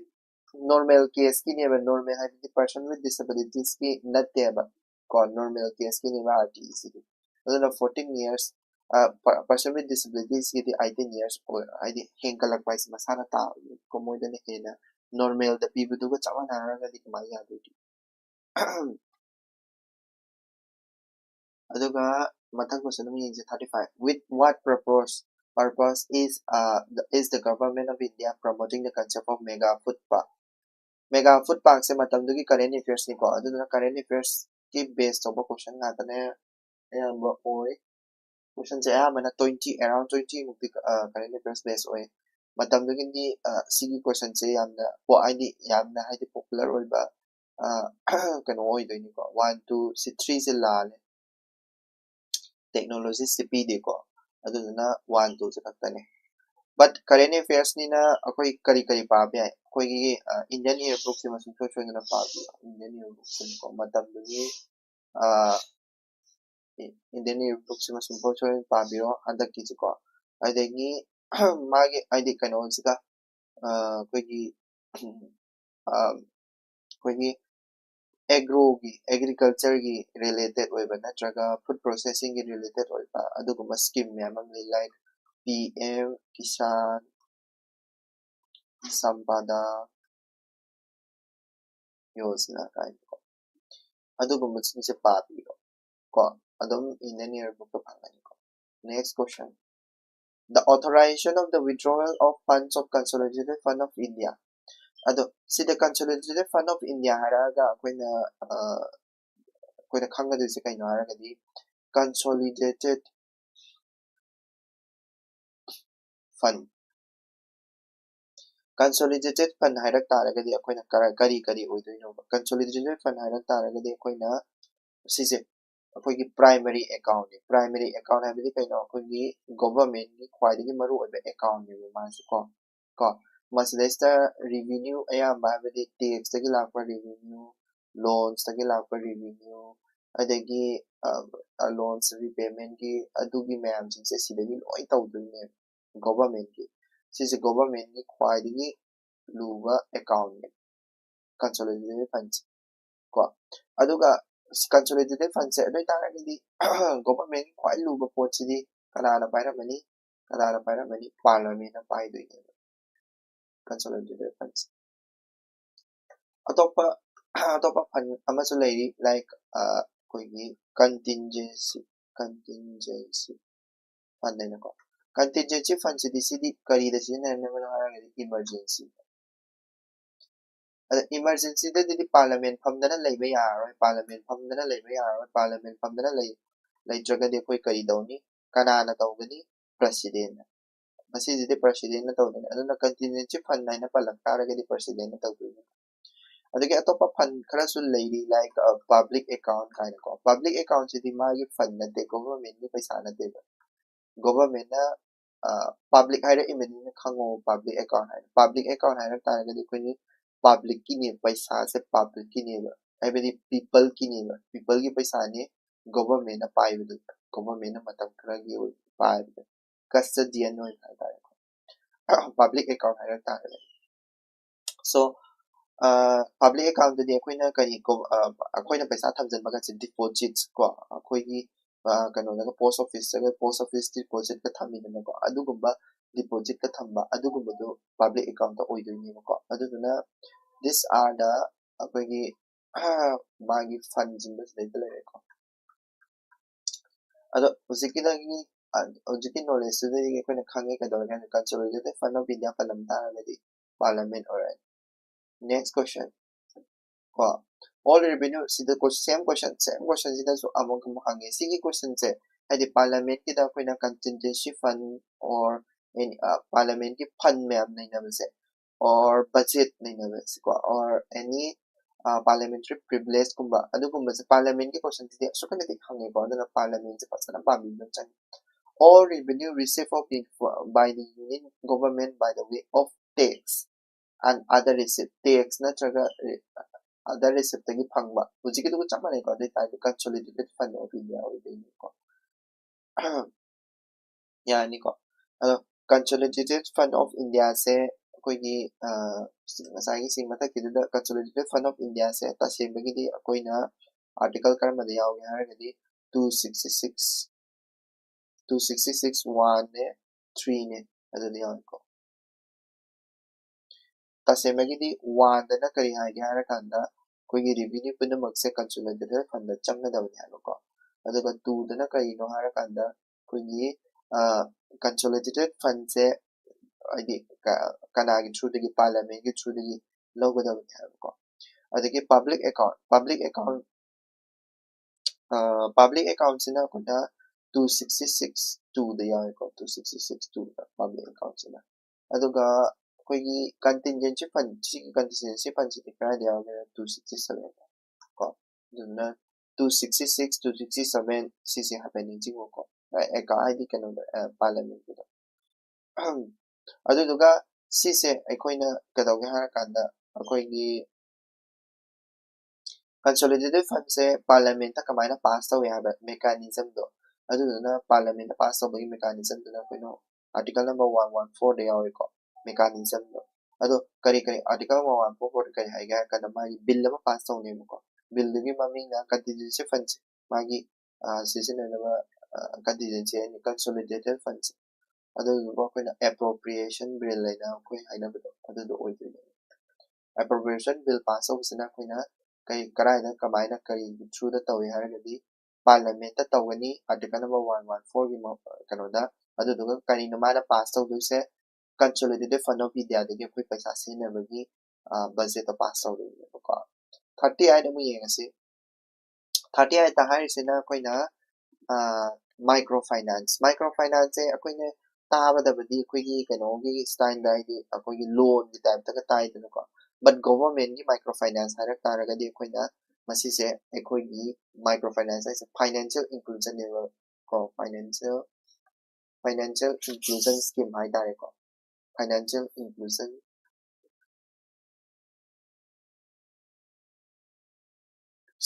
normal case ꯀꯤꯅꯦꯕ꯫ Normal ꯍꯥꯏꯕꯗꯤ person with disabilities ꯀꯤ ꯅꯠꯇꯦꯕ ꯀꯣ, normal case ꯀꯤꯅꯦꯕ R T E ꯁꯤꯗꯤ꯫ ꯑꯗꯨꯅ fourteen years, person with disabilities ꯀꯤꯗꯤ eighteen years ꯑꯣꯏ, ꯍꯥꯏꯗꯤ ꯍꯦꯟꯒꯠꯂꯛꯄ ꯍꯥꯏꯁꯦ ꯃꯁꯥꯅ ꯇꯥꯕꯅꯦꯕꯀꯣ, ꯃꯣꯏꯗꯅ ꯍꯦꯟꯅ normal ꯗ ꯄꯤꯕꯗꯨꯒ ꯆꯞ ꯃꯥꯟꯅꯔꯒꯗꯤ ꯀꯃꯥꯏꯅ ꯌꯥꯗꯣꯏꯅꯣ? ꯑꯗꯨꯒ ꯃꯊꯪ question ꯑꯃ ꯌꯦꯡꯁꯦ, thirty five. With what purpose purpose is uh, the, is the government of India promoting the concept of mega food park? Mega food parkꯁꯦ ꯃꯇꯝꯗꯨꯒꯤ current affairsꯅꯤꯀꯣ, ꯑꯗꯨꯗꯨꯅ current affairsꯀꯤ base ꯇꯧꯕ question ꯉꯥꯛꯇꯅꯦ ꯑꯌꯥꯝꯕ ꯑꯣꯏ꯫ Questionꯁꯦ ꯑꯌꯥꯝꯕꯅ twenty, around twenty ꯃꯨꯛꯇꯤ current affairs base ꯑꯣꯏ꯫ ꯃꯇꯝꯗꯨꯒꯤꯗꯤ ꯁꯤꯒꯤ questionꯁꯦ ꯌꯥꯝꯅ ꯍꯥꯏꯗꯤ ꯌꯥꯝꯅ ꯍꯥꯏꯗꯤ popular ꯑꯣꯏꯕ ꯀꯩꯅꯣ ꯑꯣꯏꯗꯣꯏꯅꯤꯀꯣ꯫ One, two, ꯁꯤ threeꯁꯦ ꯂꯥꯜꯂꯦ, technologiesꯁꯦ ꯄꯤꯗꯦꯀꯣ, ꯑꯗꯨꯗꯨꯅ one, twoꯁꯦ ꯈꯛꯇꯅꯦ꯫ But current affairsꯅꯤꯅ ꯑꯩꯈꯣꯏ ꯀꯔꯤ ꯀꯔꯤ ꯄꯥꯕ ꯌꯥꯏ? ꯑꯩꯈꯣꯏꯒꯤ Indian yearbookꯁꯤꯃ ꯁꯨꯡꯁꯣꯏ ꯁꯣꯏꯗꯅ ꯄꯥꯕꯤꯌꯨ꯫ Indian yearbookꯁꯤꯀꯣ, ꯃꯇꯝꯗꯨꯒꯤ Indian yearbookꯁꯤꯃ ꯁꯨꯡꯁꯣꯏ ꯁꯣꯏꯗꯅ ꯄꯥꯕꯤꯔꯣ ꯍꯟꯗꯛꯀꯤꯁꯤꯀꯣ꯫ ꯑꯗꯒꯤ ꯃꯥꯒꯤ ꯍꯥꯏꯗꯤ ꯀꯩꯅꯣꯁꯤꯒ ꯑꯩꯈꯣꯏꯒꯤ ꯑꯩꯈꯣꯏꯒꯤ agroꯒꯤ, agricultureꯒꯤ related ꯑꯣꯏꯕ ꯅꯠꯇ꯭ꯔꯒ food processingꯒꯤ related ꯑꯣꯏꯕ ꯑꯗꯨꯒꯨꯝꯕ scheme ꯃꯌꯥꯝ ꯑꯃ ꯂꯩ, like P M Kisan Sampada Yojana ꯀꯥꯏꯅꯀꯣ꯫ ꯑꯗꯨꯒꯨꯝꯕꯁꯤꯡꯁꯦ ꯄꯥꯕꯤꯔꯣ ꯀꯣ, ꯑꯗꯨꯝ Indian yearbookꯇ ꯐꯪꯒꯅꯤꯀꯣ꯫ Next question. The authorization of the withdrawal of funds of Consolidated Fund of India. ꯑꯗꯣ ꯁꯤꯗ Consolidated Fund of India ꯍꯥꯏꯔꯛꯑꯒ ꯑꯩꯈꯣꯏꯅ ꯑꯩꯈꯣꯏꯅ ꯈꯪꯒꯗꯣꯏꯁꯦ ꯀꯩꯅꯣ ꯍꯥꯏꯔꯒꯗꯤ Consolidated Fund, Consolidated Fund ꯍꯥꯏꯔꯛ ꯇꯥꯔꯒꯗꯤ ꯑꯩꯈꯣꯏꯅ ꯀꯔꯤ ꯀꯔꯤ ꯑꯣꯏꯗꯣꯏꯅꯣꯕ? Consolidated Fund ꯍꯥꯏꯔꯛ ꯇꯥꯔꯒꯗꯤ ꯑꯩꯈꯣꯏꯅ ꯁꯤꯁꯦ ꯑꯩꯈꯣꯏꯒꯤ primary accountꯅꯤ꯫ Primary account ꯍꯥꯏꯕꯗꯤ ꯀꯩꯅꯣ? ꯑꯩꯈꯣꯏꯒꯤ governmentꯀꯤ ꯈ꯭ꯋꯥꯏꯗꯒꯤ ꯃꯔꯨꯑꯣꯏꯕ accountꯅꯦꯕ ꯃꯥꯁꯦ ꯀꯣ꯫ ꯀꯣ ꯃꯁꯤꯗꯩꯁꯤꯗ revenue ꯑꯌꯥꯝꯕ ꯍꯥꯏꯕꯗꯤ taxꯇꯒꯤ ꯂꯥꯛꯄ revenue, loansꯇꯒꯤ ꯂꯥꯛꯄ revenue, ꯑꯗꯒꯤ loans repaymentꯀꯤ ꯑꯗꯨꯒꯤ ꯃꯌꯥꯝꯁꯤꯡꯁꯦ ꯁꯤꯗꯒꯤ ꯂꯣꯏ ꯇꯧꯗꯣꯏꯅꯦꯕ governmentꯀꯤ꯫ ꯁꯤꯁꯦ governmentꯀꯤ ꯈ꯭ꯋꯥꯏꯗꯒꯤ ꯂꯨꯕ accountꯅꯦ Consolidated Fundꯁꯦ ꯀꯣ꯫ ꯑꯗꯨꯒ Consolidated Fundꯁꯦ ꯑꯗꯨ ꯑꯣꯏꯇꯥꯔꯒꯗꯤ governmentꯀꯤ ꯈ꯭ꯋꯥꯏ ꯂꯨꯕ ꯄꯣꯠꯁꯤꯗꯤ ꯀꯅꯥꯅ ꯄꯥꯏꯔꯝꯃꯅꯤ? ꯀꯅꯥꯅ ꯄꯥꯏꯔꯝꯃꯅꯤ? Parliamentꯅ ꯄꯥꯏꯗꯣꯏꯅꯦꯕ Consolidated Fundꯁꯦ꯫ ꯑꯇꯣꯞꯄ ꯑꯇꯣꯞꯄ fund ꯑꯃꯁꯨ ꯂꯩꯔꯤ, like ꯑꯩꯈꯣꯏꯒꯤ contingency contingency fund ꯍꯥꯏꯅꯀꯣ꯫ Contingency fund ꯁꯤꯗꯤ, ꯁꯤꯗꯤ ꯀꯔꯤꯗ ꯁꯤꯖꯤꯟꯅꯔꯝꯒꯅꯣ ꯍꯥꯏꯔꯒꯗꯤ emergency꯫ ꯑꯗ emergency ꯗꯗꯤ parliament ꯐꯝꯗꯅ ꯂꯩꯕ ꯌꯥꯔꯔꯣꯏ, parliament ꯐꯝꯗꯅ ꯂꯩꯕ ꯌꯥꯔꯔꯣꯏ, parliament ꯐꯝꯗꯅ ꯂꯩ, ꯂꯩꯇ꯭ꯔꯒꯗꯤ ꯑꯩꯈꯣꯏ ꯀꯔꯤ ꯇꯧꯅꯤ? ꯀꯅꯥꯅ ꯇꯧꯒꯅꯤ? President ꯅ꯫ ꯃꯁꯤꯁꯤꯗꯤ president ꯅ ꯇꯧꯗꯣꯏꯅꯤ꯫ ꯑꯗꯨꯅ contingency fund ꯍꯥꯏꯅ ꯄꯜꯂꯛ ꯇꯥꯔꯒꯗꯤ president ꯅ ꯇꯧꯗꯣꯏꯅꯤ꯫ ꯑꯗꯒꯤ ꯑꯇꯣꯞꯄ fund ꯈꯔꯁꯨ ꯂꯩꯔꯤ, like, ꯑ, public account ꯀꯥꯏꯅꯀꯣ꯫ Public account ꯁꯤꯗꯤ ꯃꯥꯒꯤ fund ꯅꯠꯇꯦ, government ꯀꯤ ꯄꯩꯁꯥ ꯅꯠꯇꯦꯕ꯫ Government ꯅ, ꯑ, public ꯍꯥꯏꯔꯛꯏꯕꯅꯤꯅ ꯈꯪꯉꯣ, public account ꯍꯥꯏꯅ꯫ Public account ꯍꯥꯏꯔꯛ ꯇꯥꯔꯒꯗꯤ ꯑꯩꯈꯣꯏꯒꯤ public ꯀꯤꯅꯦ, ꯄꯩꯁꯥꯁꯦ public ꯀꯤꯅꯦꯕ, ꯍꯥꯏꯕꯗꯤ people ꯀꯤꯅꯦꯕ, people ꯒꯤ ꯄꯩꯁꯥꯅꯤ, government ꯅ ꯄꯥꯏꯕꯗꯨ, government ꯅ ꯃꯇꯝ ꯈꯔꯒꯤ ꯑꯣꯏꯅ ꯄꯥꯏꯕꯗ custodian ꯑꯣꯏꯕ ꯍꯥꯏꯇꯥꯔꯦꯀꯣ꯫ Public account ꯍꯥꯏꯔꯛ ꯇꯥꯔꯒꯗꯤ꯫ So, ꯑ, public account ꯇꯗꯤ ꯑꯩꯈꯣꯏꯅ ꯀꯔꯤ ꯀꯣ-, ꯑ, ꯑꯩꯈꯣꯏꯅ ꯄꯩꯁꯥ ꯊꯝꯖꯤꯟꯕꯒꯁꯦ deposits ꯀꯣ, ꯑꯩꯈꯣꯏꯒꯤ, ꯑ, ꯀꯩꯅꯣꯗꯒ, post office ꯇꯒ, post office deposit ꯀ ꯊꯝꯃꯤꯗꯅꯀꯣ, ꯑꯗꯨꯒꯨꯝꯕ deposit ꯀ ꯊꯝꯕ, ꯑꯗꯨꯒꯨꯝꯕꯗꯣ public account ꯇ ꯑꯣꯏꯗꯣꯏꯅꯦꯕꯀꯣ꯫ ꯑꯗꯨꯗꯨꯅ these are the ꯑꯩꯈꯣꯏꯒꯤ, ꯑ, ꯃꯥꯒꯤ fund ꯁꯤꯡꯗꯣ ꯁꯤꯗꯩꯗ ꯂꯩꯔꯦꯀꯣ꯫ ꯑꯗꯣ ꯍꯧꯖꯤꯛꯀꯤꯗꯒꯤ, ꯑ, ꯍꯧꯖꯤꯛꯀꯤ knowledge ꯇꯨꯗꯒꯤ ꯑꯩꯈꯣꯏꯅ ꯈꯪꯉꯦ ꯀꯩꯗꯧꯔꯒꯦ ꯍꯥꯏꯗꯤ consolidated fund of India ꯄꯜꯂꯝ ꯇꯥꯔꯒꯗꯤ parliament ꯑꯣꯏꯔꯅꯤ꯫ Next question ꯀꯣ, all revenue ꯁꯤꯗ ꯀꯣ-, same question, same question ꯁꯤꯗꯁꯨ ꯑꯃꯨꯛ ꯑꯃꯨꯛ ꯍꯪꯉꯦ꯫ ꯁꯤꯒꯤ question ꯁꯦ ꯍꯥꯏꯗꯤ parliament ꯀꯤꯗ ꯑꯩꯈꯣꯏꯅ contingency fund or any, ꯑ, parliament ꯀꯤ fund ꯃꯌꯥꯝ ꯅꯩꯅꯕꯁꯦ, or budget ꯅꯩꯅꯕꯁꯦꯀꯣ, or any, ꯑ, parliamentary privilege ꯀꯨꯝꯕ, ꯑꯗꯨꯒꯨꯝꯕꯁꯦ parliament ꯀꯤ question ꯁꯤꯗꯤ ꯑꯁꯨꯛꯀꯤ ꯃꯇꯤꯛ ꯍꯪꯉꯦꯀꯣ꯫ ꯑꯗꯨꯅ parliament ꯁꯦ ꯐꯖꯅ ꯄꯥꯕꯤꯕ ꯑꯃ ꯆꯪꯉꯤ꯫ All revenue received of in-, by the union government by the way of tax and other receipt, tax ꯅꯠꯇ꯭ꯔꯒ other receipt ꯇꯒꯤ ꯐꯪꯕ, ꯍꯧꯖꯤꯛꯀꯤꯗꯨꯒ ꯆꯞ ꯃꯥꯟꯅꯩꯀꯣ꯫ ꯑꯗꯨ ꯑꯣꯏꯇꯥꯔꯗꯤ consolidated fund of India ꯑꯣꯏꯗꯣꯏꯅꯤꯀꯣ꯫ ꯌꯥꯅꯤꯀꯣ꯫ ꯑꯗꯣ consolidated fund of India ꯁꯦ ꯑꯩꯈꯣꯏꯒꯤ, ꯑ, ꯉꯁꯥꯏꯒꯤ ꯁꯤ ꯃꯊꯛꯀꯤꯗꯨꯗ consolidated fund of India ꯁꯦ ꯇꯁꯦꯡꯕꯒꯤꯗꯤ ꯑꯩꯈꯣꯏꯅ article ꯀꯔꯝꯕꯗ ꯌꯥꯎꯒꯦ ꯍꯥꯏꯔꯒꯗꯤ two sixty six, two sixty six one ꯅꯦ, three ꯅꯦ, ꯑꯗꯨꯗ ꯌꯥꯎꯏꯀꯣ꯫ ꯇꯁꯦꯡꯕꯒꯤꯗꯤ one ꯗꯅ ꯀꯔꯤ ꯍꯥꯏꯒꯦ ꯍꯥꯏꯔꯀꯥꯟꯗ ꯑꯩꯈꯣꯏꯒꯤ revenue ꯄꯨꯝꯅꯃꯛꯁꯦ consolidated fund ꯗ ꯆꯪꯒꯗꯕꯅꯤ ꯍꯥꯏꯕꯀꯣ꯫ ꯑꯗꯨꯒ ꯇꯨꯗꯅ ꯀꯔꯤꯅꯣ ꯍꯥꯏꯔꯀꯥꯟꯗ ꯑꯩꯈꯣꯏꯒꯤ consolidated fundꯁꯦ ꯍꯥꯏꯗꯤ ꯀꯅꯥꯒꯤ throughꯗꯒꯤ, parliamentꯀꯤ throughꯗꯒꯤ ꯂꯧꯒꯗꯕꯅꯤ ꯍꯥꯏꯕꯀꯣ꯫ ꯑꯗꯒꯤ public account, public account, public accountꯁꯤꯅ ꯑꯩꯈꯣꯏꯅ two sixty six two ꯗ ꯌꯥꯎꯋꯦꯀꯣ, two sixty six two ꯗ public accountꯁꯤꯅ꯫ ꯑꯗꯨꯒ ꯑꯩꯈꯣꯏꯒꯤ contingency fund, ꯁꯤꯒꯤ contingency fundꯁꯤꯗꯤ ꯀꯗꯥꯏꯗ ꯌꯥꯎꯒꯦ? Two sixty seven ꯀꯣ꯫ ꯑꯗꯨꯅ two sixty six, two sixty seven ꯁꯤꯁꯦ ꯍꯥꯏꯐꯦꯠ ꯅꯤꯡꯁꯤꯡꯉꯨꯀꯣ꯫ ꯍꯥꯏꯗꯤ ꯀꯩꯅꯣꯗ, parliamentꯀꯤꯗ꯫ ꯑꯗꯨꯗꯨꯒ ꯁꯤꯁꯦ ꯑꯩꯈꯣꯏꯅ ꯀꯩꯗꯧꯒꯦ ꯍꯥꯏꯔꯀꯥꯟꯗ ꯑꯩꯈꯣꯏꯒꯤ consolidated fundꯁꯦ parliamentꯇ ꯀꯃꯥꯏꯅ pass ꯇꯧꯏ ꯍꯥꯏꯕ mechanismꯗꯣ, ꯑꯗꯨꯗꯨꯅ parliamentꯇ pass ꯇꯧꯕꯒꯤ mechanismꯗꯨꯅ ꯑꯩꯈꯣꯏꯅ article number one one fourꯗ ꯌꯥꯎꯏꯀꯣ, mechanismꯗꯣ꯫ ꯑꯗꯣ ꯀꯔꯤ ꯀꯔꯤ article number one one fourꯗ ꯀꯔꯤ ꯍꯥꯏꯒꯦ ꯍꯥꯏꯔ ꯀꯥꯟꯗ ꯃꯥꯒꯤ bill ꯑꯃ pass ꯇꯧꯅꯦꯕꯀꯣ꯫ Billꯗꯨꯒꯤ ꯃꯃꯤꯡꯅ contingency fundꯁꯦ, ꯃꯥꯒꯤ ꯁꯤꯖꯤꯟꯅꯅꯕ contingency ꯍꯥꯏꯅ consolidated fundꯁꯦ꯫ ꯑꯗꯨꯗꯨꯒ ꯑꯩꯈꯣꯏꯅ appropriation bill ꯍꯥꯏꯅ ꯑꯩꯈꯣꯏ ꯍꯥꯏꯅꯕꯗꯣ ꯑꯗꯨꯗꯣ ꯑꯣꯏꯗꯣꯏꯅꯦ꯫ Appropriation bill pass ꯇꯧꯕꯁꯤꯅ ꯑꯩꯈꯣꯏꯅ ꯀꯩ, ꯀꯗꯥꯏꯗ, ꯀꯃꯥꯏꯅ, ꯀꯔꯤꯒꯤ throughꯗ ꯇꯧꯏ ꯍꯥꯏꯔꯒꯗꯤ parliamentꯇ ꯇꯧꯒꯅꯤ, article number one one fourꯒꯤ ꯀꯩꯅꯣꯗ꯫ ꯑꯗꯨꯗꯨꯒ ꯀꯔꯤꯅꯣ ꯃꯥꯅ pass ꯇꯧꯗꯣꯏꯁꯦ? Consolidated Fund of Indiaꯗꯒꯤ ꯑꯩꯈꯣꯏ ꯄꯩꯁꯥ ꯁꯤꯖꯤꯟꯅꯕꯒꯤ budgetꯇꯣ pass ꯇꯧꯗꯣꯏꯅꯦꯕꯀꯣ꯫ Thirty eight ꯑꯃꯨꯛ ꯌꯦꯡꯉꯁꯤ꯫ Thirty eight ꯍꯥꯏꯔꯤꯁꯤꯅ ꯑꯩꯈꯣꯏꯅ micro finance, micro financeꯁꯦ ꯑꯩꯈꯣꯏꯅ ꯇꯥꯕꯗꯕꯨꯗꯤ ꯑꯩꯈꯣꯏꯒꯤ ꯀꯩꯅꯣꯒꯤ styleꯗ, ꯍꯥꯏꯗꯤ ꯑꯩꯈꯣꯏꯒꯤ loanꯒꯤ typeꯇꯒ ꯇꯥꯏꯗꯅꯀꯣ꯫ But governmentꯀꯤ micro finance ꯍꯥꯏꯔꯛ ꯇꯥꯔꯒꯗꯤ ꯑꯩꯈꯣꯏꯅ ꯃꯁꯤꯁꯦ ꯑꯩꯈꯣꯏꯒꯤ micro finance ꯍꯥꯏꯁꯦ financial inclusionꯅꯦꯕ ꯀꯣ, financial, financial inclusion scheme ꯍꯥꯏꯇꯥꯔꯦꯀꯣ꯫ Financial inclusion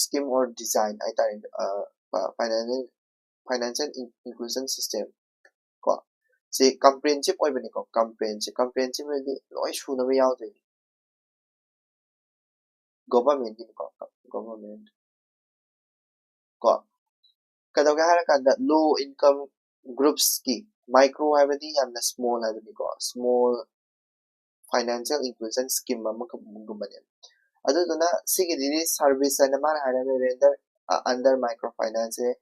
scheme or design ꯍꯥꯏꯇꯥꯔꯦ, financial, financial inclusion system ꯀꯣ꯫ ꯁꯤ comprehensive ꯑꯣꯏꯕꯅꯤꯀꯣ, comprehensive, comprehensive ꯍꯥꯏꯗꯤ ꯂꯣꯏ ꯁꯨꯅꯕ ꯌꯥꯎꯗꯣꯏꯅꯤ꯫ Governmentꯀꯤꯅꯤꯀꯣ, government ꯀꯣ꯫ ꯀꯩꯗꯧꯒꯦ ꯍꯥꯏꯔꯀꯥꯟꯗ low income groupsꯀꯤ, micro ꯍꯥꯏꯕꯗꯤ ꯌꯥꯝꯅ small ꯍꯥꯏꯕꯅꯤꯀꯣ, small financial inclusion scheme ꯑꯃꯒꯨꯝꯕꯅꯦ꯫ ꯑꯗꯨꯗꯨꯅ ꯁꯤꯒꯤꯗꯤ service ꯍꯥꯏꯅ ꯃꯥꯅ ꯍꯥꯏꯔꯝꯃꯦ, render under micro financeꯁꯦ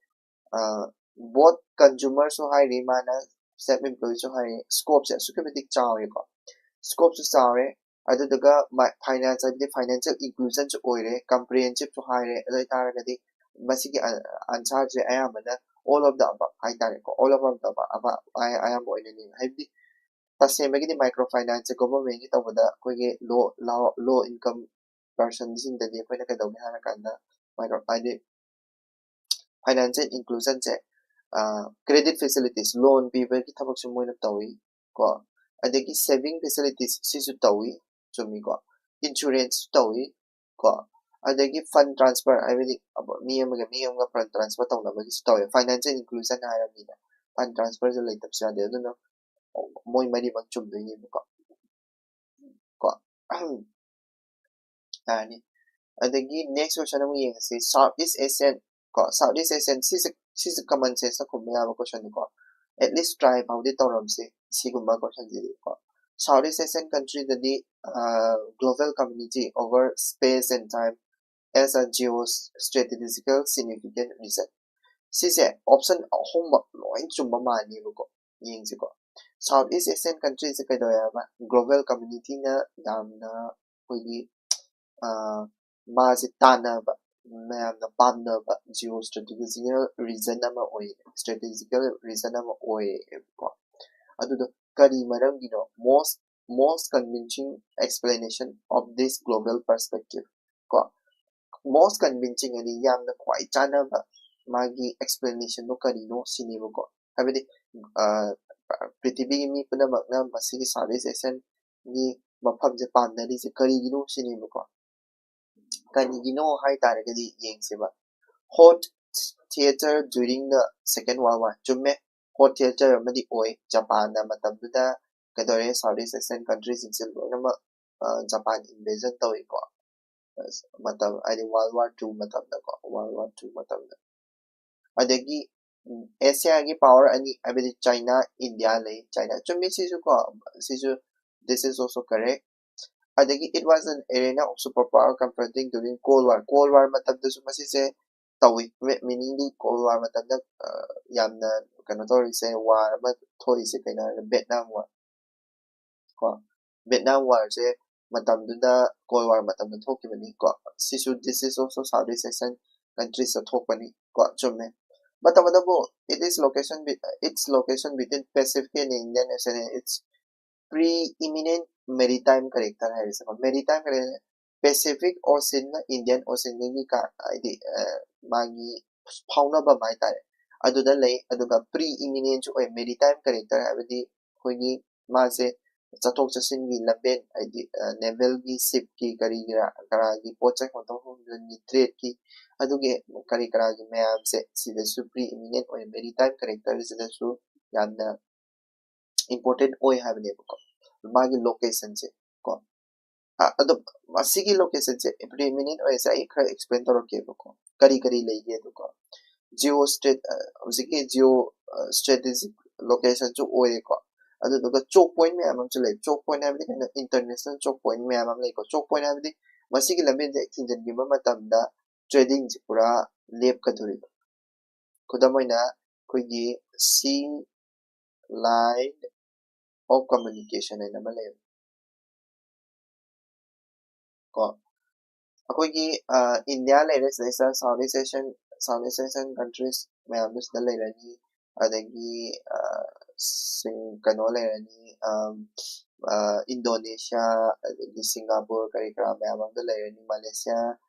both consumerꯁꯨ ꯍꯥꯏꯔꯤ, ꯃꯥꯅ self employedꯁꯨ ꯍꯥꯏꯔꯤ, scopeꯁꯦ ꯑꯁꯨꯛꯀꯤ ꯃꯇꯤꯛ ꯆꯥꯎꯔꯦꯀꯣ꯫ Scopeꯁꯨ ꯆꯥꯎꯔꯦ, ꯑꯗꯨꯗꯨꯒ finance ꯍꯥꯏꯕꯗꯤ financial inclusionꯁꯨ ꯑꯣꯏꯔꯦ, comprehensiveꯁꯨ ꯍꯥꯏꯔꯦ꯫ ꯑꯗꯨ ꯑꯣꯏꯇꯥꯔꯒꯗꯤ ꯃꯁꯤꯒꯤ answerꯁꯦ ꯑꯌꯥꯝꯕꯅ all of the above ꯍꯥꯏꯇꯥꯔꯦꯀꯣ, all of the above ꯑꯌꯥꯝꯕ ꯑꯣꯏꯅꯅꯤ꯫ ꯍꯥꯏꯕꯗꯤ ꯇꯁꯦꯡꯕꯒꯤꯗꯤ micro financeꯁꯦ governmentꯀꯤ ꯇꯧꯕꯗ ꯑꯩꯈꯣꯏꯒꯤ low low income personꯁꯤꯡꯗꯗꯤ ꯑꯩꯈꯣꯏꯅ ꯀꯩꯗꯧꯒꯦ ꯍꯥꯏꯔꯀꯥꯟꯗ, ꯃꯥꯏꯀ꯭ꯔꯣ ꯍꯥꯏꯗꯤ financial inclusionꯁꯦ, credit facilities, loan ꯄꯤꯕꯒꯤ ꯊꯕꯛꯁꯨ ꯃꯣꯏꯅ ꯇꯧꯏ ꯀꯣ꯫ ꯑꯗꯒꯤ saving facilities ꯁꯤꯁꯨ ꯇꯧꯏ, ꯆꯨꯝꯃꯤꯀꯣ꯫ Insurance ꯇꯧꯏ ꯀꯣ꯫ ꯑꯗꯒꯤ fund transfer, ꯍꯥꯏꯕꯗꯤ ꯃꯤ ꯑꯃꯒ ꯃꯤ ꯑꯃꯒ fund transfer ꯇꯧꯅꯕꯒꯤꯁꯨ ꯇꯧꯋꯦ꯫ Financial inclusion ꯍꯥꯏꯔꯕꯅꯤꯅ fund transferꯁꯨ ꯂꯩꯇꯕꯁꯨ ꯌꯥꯗꯦ꯫ ꯑꯗꯨꯅ ꯃꯣꯏ ꯃꯔꯤꯃꯛ ꯆꯨꯝꯗꯣꯏꯅꯦꯕꯀꯣ꯫ ꯀꯣ꯫ ꯌꯥꯔꯅꯤ꯫ ꯑꯗꯒꯤ next question ꯑꯃꯨꯛ ꯌꯦꯡꯉꯁꯤ꯫ South East Asian ꯀꯣ, South East Asian ꯁꯤꯁꯦ, ꯁꯤꯁꯦ common senseꯇ ꯈꯨꯝꯕ ꯌꯥꯕ questionꯅꯤꯀꯣ꯫ At least try ꯐꯥꯎꯗꯤ ꯇꯧꯔꯝꯁꯤ ꯁꯤꯒꯨꯝꯕ questionꯁꯤꯗꯤ ꯀꯣ꯫ South East Asian countryꯗꯗꯤ global community over space and time as a geostrategical significant region꯫ ꯁꯤꯁꯦ option ꯑꯍꯨꯝꯃꯛ ꯂꯣꯏ ꯆꯨꯝꯕ ꯃꯥꯜꯂꯦꯕꯀꯣ꯫ ꯌꯦꯡꯁꯤꯀꯣ꯫ South East Asian countryꯁꯦ ꯀꯩꯗꯧꯋꯦ ꯍꯥꯏꯕ? Global communityꯅ ꯌꯥꯝꯅ ꯑꯩꯈꯣꯏꯒꯤ ꯃꯥꯁꯦ ꯇꯥꯟꯅꯕ, ꯃꯌꯥꯝꯅ ꯄꯥꯝꯅꯕ geostrategical region ꯑꯃ ꯑꯣꯏ, strategical region ꯑꯃ ꯑꯣꯏꯌꯦꯕꯀꯣ꯫ ꯑꯗꯨꯗꯣ ꯀꯔꯤ ꯃꯔꯝꯒꯤꯅꯣ? Most most convincing explanation of this global perspective ꯀꯣ꯫ Most convincing ꯍꯥꯏꯗꯤ ꯌꯥꯝꯅ ꯈ꯭ꯋꯥꯏ ꯆꯥꯟꯅꯕ ꯃꯥꯒꯤ explanationꯗꯣ ꯀꯔꯤꯅꯣ ꯁꯤꯅꯦꯕꯀꯣ꯫ ꯍꯥꯏꯕꯗꯤ ꯄ꯭ꯔꯤꯊꯤꯕꯤꯒꯤ ꯃꯤ ꯄꯨꯝꯅꯃꯛꯅ ꯃꯁꯤꯒꯤ South East Asianꯒꯤ ꯃꯐꯝꯁꯦ ꯄꯥꯝꯅꯔꯤꯁꯦ ꯀꯔꯤꯒꯤꯅꯣ ꯁꯤꯅꯦꯕꯀꯣ꯫ ꯀꯔꯤꯒꯤꯅꯣ ꯍꯥꯏ ꯇꯥꯔꯒꯗꯤ ꯌꯦꯡꯁꯦꯕ꯫ Hot theater during the Second World War꯫ ꯆꯨꯝꯃꯦ, hot theater ꯑꯃꯗꯤ ꯑꯣꯏ꯫ ꯖꯄꯥꯟꯅ ꯃꯇꯝꯗꯨꯗ ꯀꯩꯗꯧꯔꯦ, South East Asian countryꯁꯤꯡꯁꯦ ꯂꯣꯏꯅꯃꯛ ꯖꯄꯥꯟ invasion ꯇꯧꯏꯀꯣ꯫ ꯃꯇꯝ ꯍꯥꯏꯗꯤ World War Two ꯃꯇꯝꯗꯀꯣ, World War Two ꯃꯇꯝꯗ꯫ ꯑꯗꯒꯤ Asiaꯒꯤ power ꯑꯅꯤ, ꯍꯥꯏꯕꯗꯤ China, India ꯂꯩ꯫ China, ꯆꯨꯝꯃꯤ ꯁꯤꯁꯨ ꯀꯣ, ꯁꯤꯁꯨ, this is also correct꯫ ꯑꯗꯒꯤ it was an arena of superpower confronting during Cold War꯫ Cold War ꯃꯇꯝꯗꯁꯨ ꯃꯁꯤꯁꯦ ꯇꯧꯏ꯫ ꯃꯤꯅꯤꯡꯗꯤ ꯀꯣꯜ ꯋꯥꯔ ꯃꯇꯝꯗ ꯌꯥꯝꯅ ꯀꯩꯅꯣ ꯇꯧꯔꯤꯁꯦ, ꯋꯥꯔ ꯑꯃ ꯊꯣꯛꯏꯁꯦ ꯀꯩꯅꯣ ꯍꯥꯏꯔꯒ ꯚꯦꯠꯅꯥꯝ ꯋꯥꯔ ꯀꯣ꯫ ꯚꯦꯠꯅꯥꯝ ꯋꯥꯔꯁꯦ ꯃꯇꯝꯗꯨꯗ ꯀꯣꯜ ꯋꯥꯔ ꯃꯇꯝꯗ ꯊꯣꯛꯈꯤꯕꯅꯤ ꯀꯣ꯫ ꯁꯤꯁꯨ this is also Southeast Asian countries ꯊꯣꯛꯄꯅꯤ ꯀꯣ꯫ ꯆꯨꯝꯃꯦ꯫ ꯃꯇꯝ ꯑꯗꯨꯕꯨ it is location its location between Pacific and Indian Ocean, its preeminent maritime character ꯍꯥꯏꯔꯤꯁꯦꯀꯣ꯫ Maritime character, Pacific Ocean ꯒ Indian Ocean ꯒꯒꯤ ꯀ-, ꯍꯥꯏꯗꯤ, ꯑ, ꯃꯥꯒꯤ ꯐꯥꯎꯅꯕ ꯍꯥꯏꯇꯥꯔꯦ, ꯑꯗꯨꯗ ꯂꯩ꯫ ꯑꯗꯨꯒ preeminent ꯁꯨ ꯑꯣꯏ, maritime character ꯍꯥꯏꯕꯗꯤ ꯑꯩꯈꯣꯏꯒꯤ ꯃꯥꯁꯦ ꯆꯠꯊꯣꯛ ꯆꯠꯁꯤꯟꯒꯤ ꯂꯝꯕꯦꯟ, ꯍꯥꯏꯗꯤ, ꯑ, naval ꯒꯤ ship ꯀꯤ ꯀꯔꯤꯒꯤꯔꯥ ꯀꯔꯥꯒꯤ ꯄꯣꯠ ꯆꯩ ꯍꯣꯟꯗꯣꯛ ꯍꯣꯟꯖꯤꯟꯒꯤ trade ꯀꯤ ꯑꯗꯨꯒꯤ ꯀꯔꯤ ꯀꯔꯥꯒꯤ ꯃꯌꯥꯝꯁꯦ ꯁꯤꯗꯁꯨ preeminent ꯑꯣꯏ, maritime character ꯁꯤꯗꯁꯨ ꯌꯥꯝꯅ important ꯑꯣꯏ ꯍꯥꯏꯕꯅꯦꯕꯀꯣ, ꯃꯥꯒꯤ location ꯁꯦ ꯀꯣ꯫ ꯑ, ꯑꯗꯣ ꯃꯁꯤꯒꯤ location ꯁꯦ preeminent ꯑꯣꯏꯔꯤꯁꯦ ꯑꯩ ꯈꯔ explain ꯇꯧꯔꯛꯀꯦꯕꯀꯣ, ꯀꯔꯤ ꯀꯔꯤ ꯂꯩꯒꯦ ꯑꯗꯨꯀꯣ꯫ Geo state-, ꯑ, ꯍꯧꯖꯤꯛꯀꯤ geo, ꯑ, strategic location ꯁꯨ ꯑꯣꯏꯔꯦꯀꯣ꯫ ꯑꯗꯨꯗꯨꯒ choke point ꯃꯌꯥꯝ ꯑꯃꯁꯨ ꯂꯩ꯫ Choke point ꯍꯥꯏꯕꯗꯤ ꯀꯩꯅꯣ? International choke point ꯃꯌꯥꯝ ꯑꯃ ꯂꯩꯀꯣ꯫ Choke point ꯍꯥꯏꯕꯗꯤ ꯃꯁꯤꯒꯤ ꯂꯝꯕꯦꯟꯁꯦ ꯍꯦꯛ ꯊꯤꯡꯖꯤꯟꯈꯤꯕ ꯃꯇꯝꯗ trading ꯁꯦ ꯄꯨꯔꯥ ꯂꯦꯞꯀꯗꯣꯔꯤꯕ꯫ ꯈꯨꯗꯝ ꯑꯣꯏꯅ ꯑꯩꯈꯣꯏꯒꯤ sea line of communication ꯍꯥꯏꯅ ꯑꯃ ꯂꯩꯌꯦꯕ ꯀꯣ꯫ ꯑꯩꯈꯣꯏꯒꯤ, ꯑ, ꯏꯟꯗꯤꯌꯥ ꯂꯩꯔꯦ, ꯁꯤꯗꯩꯁꯤꯗ South East Asian, South East Asian countries ꯃꯌꯥꯝꯗꯨ ꯁꯤꯗ ꯂꯩꯔꯅꯤ꯫ ꯑꯗꯒꯤ, ꯑ, ꯁꯤꯡ-, ꯀꯩꯅꯣ ꯂꯩꯔꯅꯤ, ꯑꯝ, ꯑ, ꯏꯟꯗꯣꯅꯦꯁꯤꯌꯥ, ꯑꯗꯒꯤ ꯁꯤꯡꯒꯥꯄꯨꯔ ꯀꯔꯤ ꯀꯔꯥ ꯃꯌꯥꯝ ꯑꯃꯗ ꯂꯩꯔꯅꯤ꯫ ꯃꯥꯂꯦꯁꯤꯌꯥ,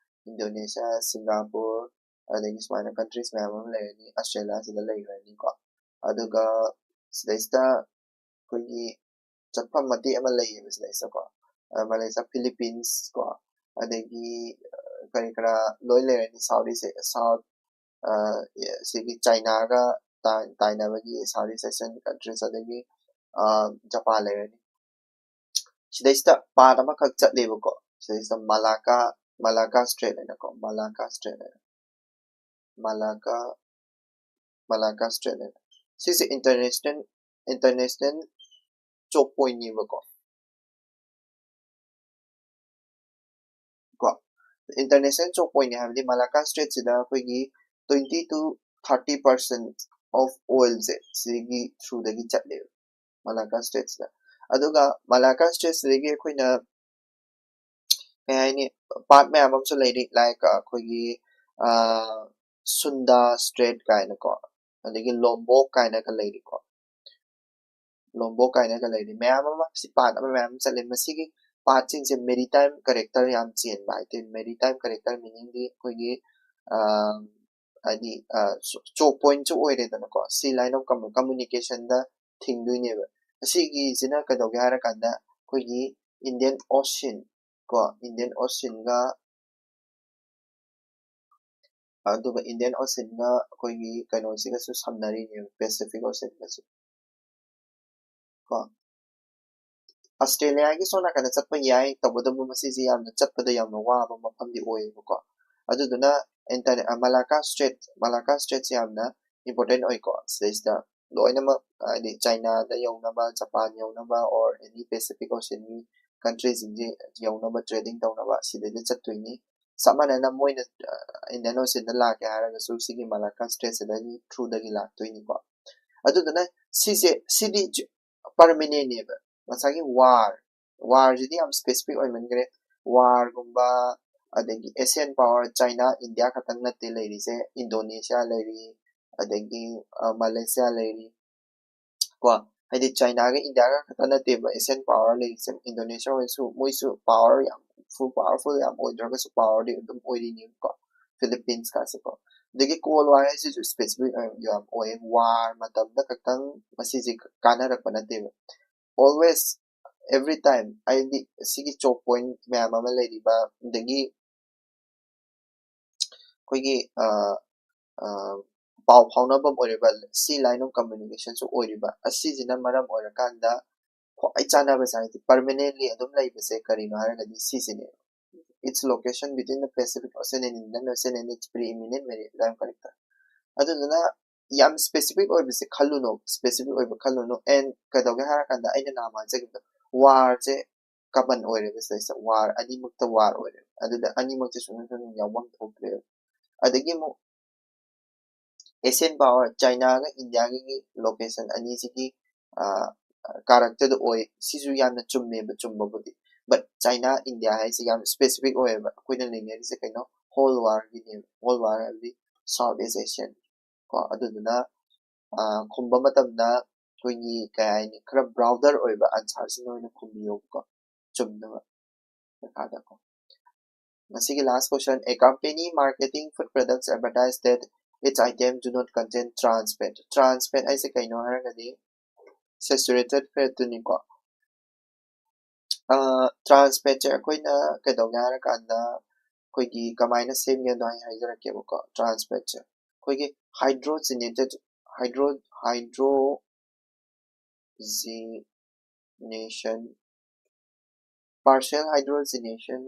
ꯏꯟꯗꯣꯅꯦꯁꯤꯌꯥ, ꯁꯤꯡꯒꯥꯄꯨꯔ, ꯑꯗꯒꯤ ꯁꯨꯃꯥꯏꯅ countries ꯃꯌꯥꯝ ꯑꯃ ꯂꯩꯔꯅꯤ꯫ ꯑꯁꯇ꯭ꯔꯦꯂꯤꯌꯥ ꯁꯤꯗ ꯂꯩꯈ꯭ꯔꯅꯤꯀꯣ꯫ ꯑꯗꯨꯒ ꯁꯤꯗꯩꯁꯤꯗ ꯑꯩꯈꯣꯏꯒꯤ ꯆꯠꯐꯝ ꯃꯇꯦꯛ ꯑꯃ ꯂꯩꯌꯦꯕ ꯁꯤꯗꯩꯁꯤꯗꯀꯣ꯫ ꯑ, ꯃꯥꯂꯦꯁꯤꯌꯥ, ꯐꯤꯂꯤꯄꯤꯟꯁ ꯀꯣ, ꯑꯗꯒꯤ, ꯑ, ꯀꯔꯤ ꯀꯔꯥ ꯂꯣꯏ ꯂꯩꯔꯅꯤ꯫ South East, South, ꯑ, ꯁꯤꯒꯤ ꯆꯥꯏꯅꯥꯒ ꯇꯥꯏ-, ꯇꯥꯏꯅꯕꯒꯤ South East Asian countries, ꯑꯗꯒꯤ, ꯑ, ꯖꯄꯥꯟ ꯂꯩꯔꯅꯤ꯫ ꯁꯤꯗꯩꯁꯤꯗ path ꯑꯃꯈꯛ ꯆꯠꯂꯦꯕꯀꯣ꯫ ꯁꯤꯗꯩꯁꯤꯗ ꯃꯂꯥꯀꯥ, ꯃꯂꯥꯀꯥ Strait ꯍꯥꯏꯅꯀꯣ, ꯃꯂꯥꯀꯥ Strait ꯍꯥꯏꯅ꯫ ꯃꯂꯥꯀꯥ, ꯃꯂꯥꯀꯥ Strait ꯍꯥꯏꯅ꯫ ꯁꯤꯁꯦ international, international choke point ꯅꯦꯕꯀꯣ꯫ ꯀꯣ꯫ International choke pointꯅꯤ ꯍꯥꯏꯕꯗꯤ Malacca Straitꯁꯤꯗ ꯑꯩꯈꯣꯏꯒꯤ twenty to thirty percent of oilꯁꯦ ꯁꯤꯒꯤ throughꯗꯒꯤ ꯆꯠꯂꯦꯕ Malacca Straitꯁꯤꯗ꯫ ꯑꯗꯨꯒ Malacca Straitꯁꯤꯗꯒꯤ ꯑꯩꯈꯣꯏꯅ ꯀꯩ ꯍꯥꯏꯅꯤ, ꯄꯥꯠ ꯃꯌꯥꯝ ꯑꯃꯁꯨ ꯂꯩꯔꯤ, like ꯑꯩꯈꯣꯏꯒꯤ Sunda Strait ꯀꯥꯏꯅꯀꯣ, ꯑꯗꯒꯤ Lombok ꯀꯥꯏꯅꯒ ꯂꯩꯔꯤꯀꯣ, Lombok ꯀꯥꯏꯅꯒ ꯂꯩꯔꯤ ꯃꯌꯥꯝ ꯑꯃ, ꯁꯤ ꯄꯥꯠ ꯑꯃ ꯃꯌꯥꯝ ꯑꯃ ꯆꯠꯂꯦ꯫ ꯃꯁꯤꯒꯤ ꯄꯥꯠꯁꯤꯡꯁꯦ maritime character ꯌꯥꯝ ꯆꯦꯟꯕ ꯍꯥꯏꯇꯥꯔꯦ꯫ Maritime character meaningꯗꯤ ꯑꯩꯈꯣꯏꯒꯤ ꯍꯥꯏꯗꯤ choke pointꯁꯨ ꯑꯣꯏꯔꯦꯗꯅꯀꯣ, sea line of communicationꯗ ꯊꯤꯡꯗꯣꯏꯅꯦꯕ꯫ ꯑꯁꯤꯒꯤꯁꯤꯅ ꯀꯩꯗꯧꯒꯦ ꯍꯥꯏꯔꯀꯥꯟꯗ ꯑꯩꯈꯣꯏꯒꯤ Indian Ocean ꯀꯣ, Indian Oceanꯒ ꯑꯗꯨꯒ Indian Oceanꯒ ꯑꯩꯈꯣꯏꯒꯤ ꯀꯩꯅꯣꯁꯤꯒꯁꯨ ꯁꯝꯅꯔꯤꯅꯦꯕ, Pacific Oceanꯒꯁꯨ ꯀꯣ꯫ Australiaꯒꯤ ꯁꯣꯝ ꯅꯥꯀꯟꯗ ꯆꯠꯄ ꯌꯥꯏ, ꯇꯧꯕꯇꯕꯨ ꯃꯁꯤꯁꯤ ꯌꯥꯝꯅ ꯆꯠꯄꯗ ꯌꯥꯝꯅ ꯋꯥꯕ ꯃꯐꯝꯗꯤ ꯑꯣꯏꯌꯦꯕꯀꯣ꯫ ꯑꯗꯨꯗꯨꯅ Malacca Strait, Malacca Straitꯁꯦ ꯌꯥꯝꯅ important ꯑꯣꯏꯀꯣ꯫ ꯁꯤꯗꯩꯁꯤꯗ ꯂꯣꯏꯅꯃꯛ ꯍꯥꯏꯗꯤ Chinaꯗ ꯌꯧꯅꯕ, Japan ꯌꯧꯅꯕ, or any Pacific Oceanꯒꯤ countryꯁꯤꯡꯁꯦ ꯌꯧꯅꯕ trading ꯇꯧꯅꯕ ꯁꯤꯗꯩꯗ ꯆꯠꯇꯣꯏꯅꯤ꯫ ꯆꯞ ꯃꯥꯟꯅꯅ ꯃꯣꯏꯅ Indian Oceanꯗ ꯂꯥꯛꯀꯦ ꯍꯥꯏꯔꯒꯁꯨ ꯁꯤꯒꯤ Malacca Straitꯁꯤꯗꯒꯤ throughꯗꯒꯤ ꯂꯥꯛꯇꯣꯏꯅꯤꯀꯣ꯫ ꯑꯗꯨꯗꯨꯅ ꯁꯤꯁꯦ, ꯁꯤꯗꯤ permanentꯅꯦꯕ꯫ ꯉꯁꯥꯏꯒꯤ war, warꯁꯤꯗꯤ ꯌꯥꯝ specific ꯑꯣꯏꯃꯟꯈ꯭ꯔꯦ꯫ Warꯒꯨꯝꯕ, ꯑꯗꯒꯤ Asian power, China, India ꯈꯛꯇꯪ ꯅꯠꯇꯦ ꯂꯩꯔꯤꯁꯦ, Indonesia ꯂꯩꯔꯤ, ꯑꯗꯒꯤ Malaysia ꯂꯩꯔꯤ ꯀꯣ꯫ ꯍꯥꯏꯗꯤ Chinaꯒ Indiaꯒ ꯈꯛꯇ ꯅꯠꯇꯦꯕ Asian power ꯂꯩꯔꯤꯁꯦ, Indonesia ꯍꯣꯏꯁꯨ, ꯃꯣꯏꯁꯨ power ꯌꯥꯝ full powerful ꯌꯥꯝ ꯑꯣꯏꯗ꯭ꯔꯒꯁꯨ powerꯗꯤ ꯑꯗꯨꯝ ꯑꯣꯏꯔꯤꯅꯦꯕꯀꯣ, Philippines ꯀꯥꯁꯦꯀꯣ꯫ ꯑꯗꯒꯤ Cold War ꯍꯥꯏꯁꯤꯁꯨ specific ꯌꯥꯝ ꯑꯣꯏ, war ꯃꯇꯝꯗ ꯈꯛꯇꯪ ꯃꯁꯤꯁꯦ ꯀꯥꯟꯅꯔꯛꯄ ꯅꯠꯇꯦꯕ, always, every time, ꯍꯥꯏꯗꯤ ꯁꯤꯒꯤ choke point ꯃꯌꯥꯝ ꯑꯃ ꯂꯩꯔꯤꯕ, ꯑꯗꯒꯤ ꯑꯩꯈꯣꯏꯒꯤ ꯄꯥꯎ ꯐꯥꯎꯅꯐꯝ ꯑꯣꯏꯔꯤꯕ, sea line of communicationꯁꯨ ꯑꯣꯏꯔꯤꯕ, ꯑꯁꯤꯁꯤꯅ ꯃꯔꯝ ꯑꯣꯏꯔꯀꯥꯟꯗ ꯈ꯭ꯋꯥꯏ ꯆꯥꯟꯅꯕꯁꯦ ꯍꯥꯏꯗꯤ permanently ꯑꯗꯨꯝ ꯂꯩꯕꯁꯦ ꯀꯔꯤꯅꯣ ꯍꯥꯏꯔꯒꯗꯤ ꯁꯤꯁꯤꯅꯦ, its location between the Pacific Ocean and Indian Ocean and its preeminent maritime character꯫ ꯑꯗꯨꯗꯨꯅ ꯌꯥꯝ specific ꯑꯣꯏꯕꯁꯦ ꯈꯜꯂꯨꯅꯣ, specific ꯑꯣꯏꯕ ꯈꯜꯂꯨꯅꯣ꯫ And ꯀꯩꯗꯧꯒꯦ ꯍꯥꯏꯔꯀꯥꯟꯗ ꯑꯩꯅ ꯅꯍꯥꯟ ꯍꯥꯏꯖꯈꯤꯕꯗꯣ, warꯁꯦ ꯀꯃꯟ ꯑꯣꯏꯔꯦꯕ ꯁꯤꯗꯩꯁꯤꯗ꯫ ꯋꯥꯔ ꯑꯅꯤꯃꯛꯇ ꯋꯥꯔ ꯑꯣꯏꯔꯦꯕ꯫ ꯑꯗꯨꯗ ꯑꯅꯤꯃꯛꯇ ꯁꯨꯡꯁꯣꯏ ꯁꯣꯏꯗꯅ ꯌꯥꯎꯐꯝ ꯊꯣꯛꯇ꯭ꯔꯦꯕ꯫ ꯑꯗꯒꯤ ꯑꯃꯨꯛ ꯑꯦꯁꯤꯌꯥꯟ ꯄꯥꯋꯔ ꯆꯥꯏꯅꯥꯒ ꯏꯟꯗꯤꯌꯥꯒꯤ ꯂꯣꯀꯦꯁꯟ ꯑꯅꯤꯁꯤꯒꯤ ꯀꯥꯔꯛꯇꯗ ꯑꯣꯏ꯫ ꯁꯤꯁꯨ ꯌꯥꯝꯅ ꯆꯨꯝꯃꯦꯕ, ꯆꯨꯝꯕꯕꯨꯗꯤ꯫ ꯕꯠ ꯆꯥꯏꯅꯥ ꯏꯟꯗꯤꯌꯥ ꯍꯥꯏꯁꯦ ꯌꯥꯝ ꯁ꯭ꯄꯦꯁꯤꯐꯤꯛ ꯑꯣꯏꯌꯦꯕ꯫ ꯑꯩꯈꯣꯏꯅ ꯅꯩꯅꯔꯤꯁꯦ ꯀꯩꯅꯣ? ꯍꯣꯜ ꯋꯥꯔꯒꯤꯅꯦꯕ꯫ ꯍꯣꯜ ꯋꯥꯔ ꯍꯥꯏꯕꯗꯤ ꯁꯥꯎꯠ ꯏꯁ ꯑꯦꯁꯤꯌꯥꯟ ꯀꯣ꯫ ꯑꯗꯨꯗꯨꯅ ꯈꯨꯝꯕ ꯃꯇꯝꯗ ꯑꯩꯈꯣꯏꯒꯤ ꯀꯩ ꯍꯥꯏꯅꯤ, ꯈꯔ ꯕ꯭ꯔꯥꯎꯗꯔ ꯑꯣꯏꯕ ꯑꯟꯁꯥꯔꯁꯤꯡ ꯑꯣꯏꯅ ꯈꯨꯝꯕꯤꯌꯣꯕꯀꯣ꯫ ꯆꯨꯝꯅꯕ ꯃꯈꯥꯗꯀꯣ꯫ ꯉꯁꯤꯒꯤ ꯂꯥꯁ ꯀꯣꯏꯁꯟ: A company marketing food products advertise that its item do not contain trans fat. Trans fat ꯍꯥꯏꯁꯦ ꯀꯩꯅꯣ ꯍꯥꯏꯔꯒꯗꯤ ꯁꯦꯆꯨꯔꯦꯇꯦꯠ ꯐꯦꯠꯇꯨꯅꯤꯀꯣ꯫ ꯇ꯭ꯔꯥꯟꯁ ꯐꯦꯠꯁꯦ ꯑꯩꯈꯣꯏꯅ ꯀꯩꯗꯧꯒꯦ ꯍꯥꯏꯔꯀꯥꯟꯗ ꯑꯩꯈꯣꯏꯒꯤ ꯀꯃꯥꯏꯅ ꯁꯦꯝꯒꯦꯗꯣ ꯑꯩ ꯍꯥꯏꯖꯔꯛꯀꯦꯕꯀꯣ꯫ ꯇ꯭ꯔꯥꯟꯁ ꯐꯦꯠꯁꯦ ꯑꯩꯈꯣꯏꯒꯤ ꯍꯥꯏꯗ꯭ꯔꯣꯖꯤꯅꯦꯇꯦꯠ ꯍꯥꯏꯗ꯭ꯔꯣ ꯍꯥꯏꯗ꯭ꯔꯣꯖꯤꯅꯦꯁꯟ partial hydrogenation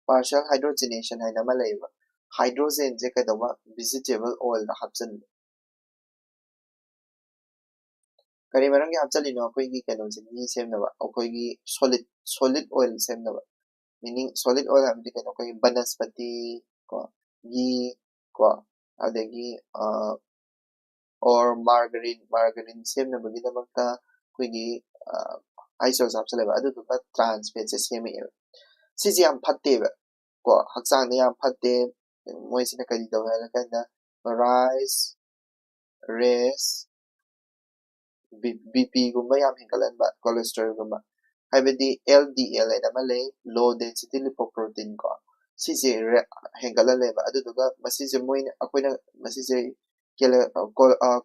partial hydrogenation ꯍꯥꯏꯅ ꯑꯃ ꯂꯩꯌꯦꯕ꯫ ꯍꯥꯏꯗ꯭ꯔꯣꯖꯦꯟꯁꯦ ꯀꯩꯗꯧꯕ? ꯚꯤꯖꯤꯇꯦꯕꯜ ꯑꯣꯏꯜꯗ ꯍꯥꯞꯆꯤꯟꯕ꯫ ꯀꯔꯤ ꯃꯔꯝꯒꯤ ꯍꯥꯞꯆꯤꯜꯂꯤꯅꯣ? ꯑꯩꯈꯣꯏꯒꯤ ꯀꯩꯅꯣꯁꯦ ꯘꯤ ꯁꯦꯝꯅꯕ, ꯑꯩꯈꯣꯏꯒꯤ ꯁꯣꯂꯤꯠ ꯁꯣꯂꯤꯠ ꯑꯣꯏꯜ ꯁꯦꯝꯅꯕ꯫ ꯃꯤꯅꯤꯡ ꯁꯣꯂꯤꯠ ꯑꯣꯏꯜ ꯍꯥꯏꯕꯗꯤ ꯀꯩꯅꯣ? ꯑꯩꯈꯣꯏꯒꯤ ꯕꯅꯁꯄꯇꯤ ꯀꯣ, ꯘꯤ ꯀꯣ, ꯑꯗꯒꯤ ꯑꯣꯔ ꯃꯥꯔꯒꯔꯤꯟ ꯃꯥꯔꯒꯔꯤꯟ ꯁꯦꯝꯅꯕꯒꯤꯗꯃꯛꯇ ꯑꯩꯈꯣꯏꯒꯤ ꯑꯥꯏꯁꯣꯜꯁ ꯍꯥꯞꯆꯤꯜꯂꯦꯕ꯫ ꯑꯗꯨꯗꯨꯒ ꯇ꯭ꯔꯥꯟꯁ ꯐꯦꯠꯁꯦ ꯁꯦꯝꯃꯛꯑꯦꯕ꯫ ꯁꯤꯁꯦ ꯌꯥꯝ ꯐꯠꯇꯦꯕ ꯀꯣ, ꯍꯛꯆꯥꯡꯗ ꯌꯥꯝ ꯐꯠꯇꯦ꯫ ꯃꯣꯏꯁꯤꯅ ꯀꯔꯤ ꯇꯧꯏ ꯍꯥꯏꯔ ꯀꯥꯟꯗ ꯔꯥꯏꯁ ꯔꯦꯁ ꯕꯤ ꯄꯤꯒꯨꯝꯕ ꯌꯥꯝ ꯍꯦꯟꯒꯠꯍꯟꯕ, ꯀꯣꯂꯦꯁꯇ꯭ꯔꯣꯜꯒꯨꯝꯕ꯫ ꯍꯥꯏꯕꯗꯤ ꯑꯦꯜ ꯗꯤ ꯑꯦꯜ ꯍꯥꯏꯅ ꯑꯃ ꯂꯩ, ꯂꯣ ꯗꯦꯟꯁꯤꯇꯤ ꯂꯤꯄꯣꯄ꯭ꯔꯣꯇꯤꯟ ꯀꯣ꯫ ꯁꯤꯁꯦ ꯍꯦꯟꯒꯠꯍꯜꯂꯦꯕ꯫ ꯑꯗꯨꯗꯨꯒ ꯃꯁꯤꯁꯦ ꯃꯣꯏꯅ ꯑꯩꯈꯣꯏꯅ ꯃꯁꯤꯁꯦ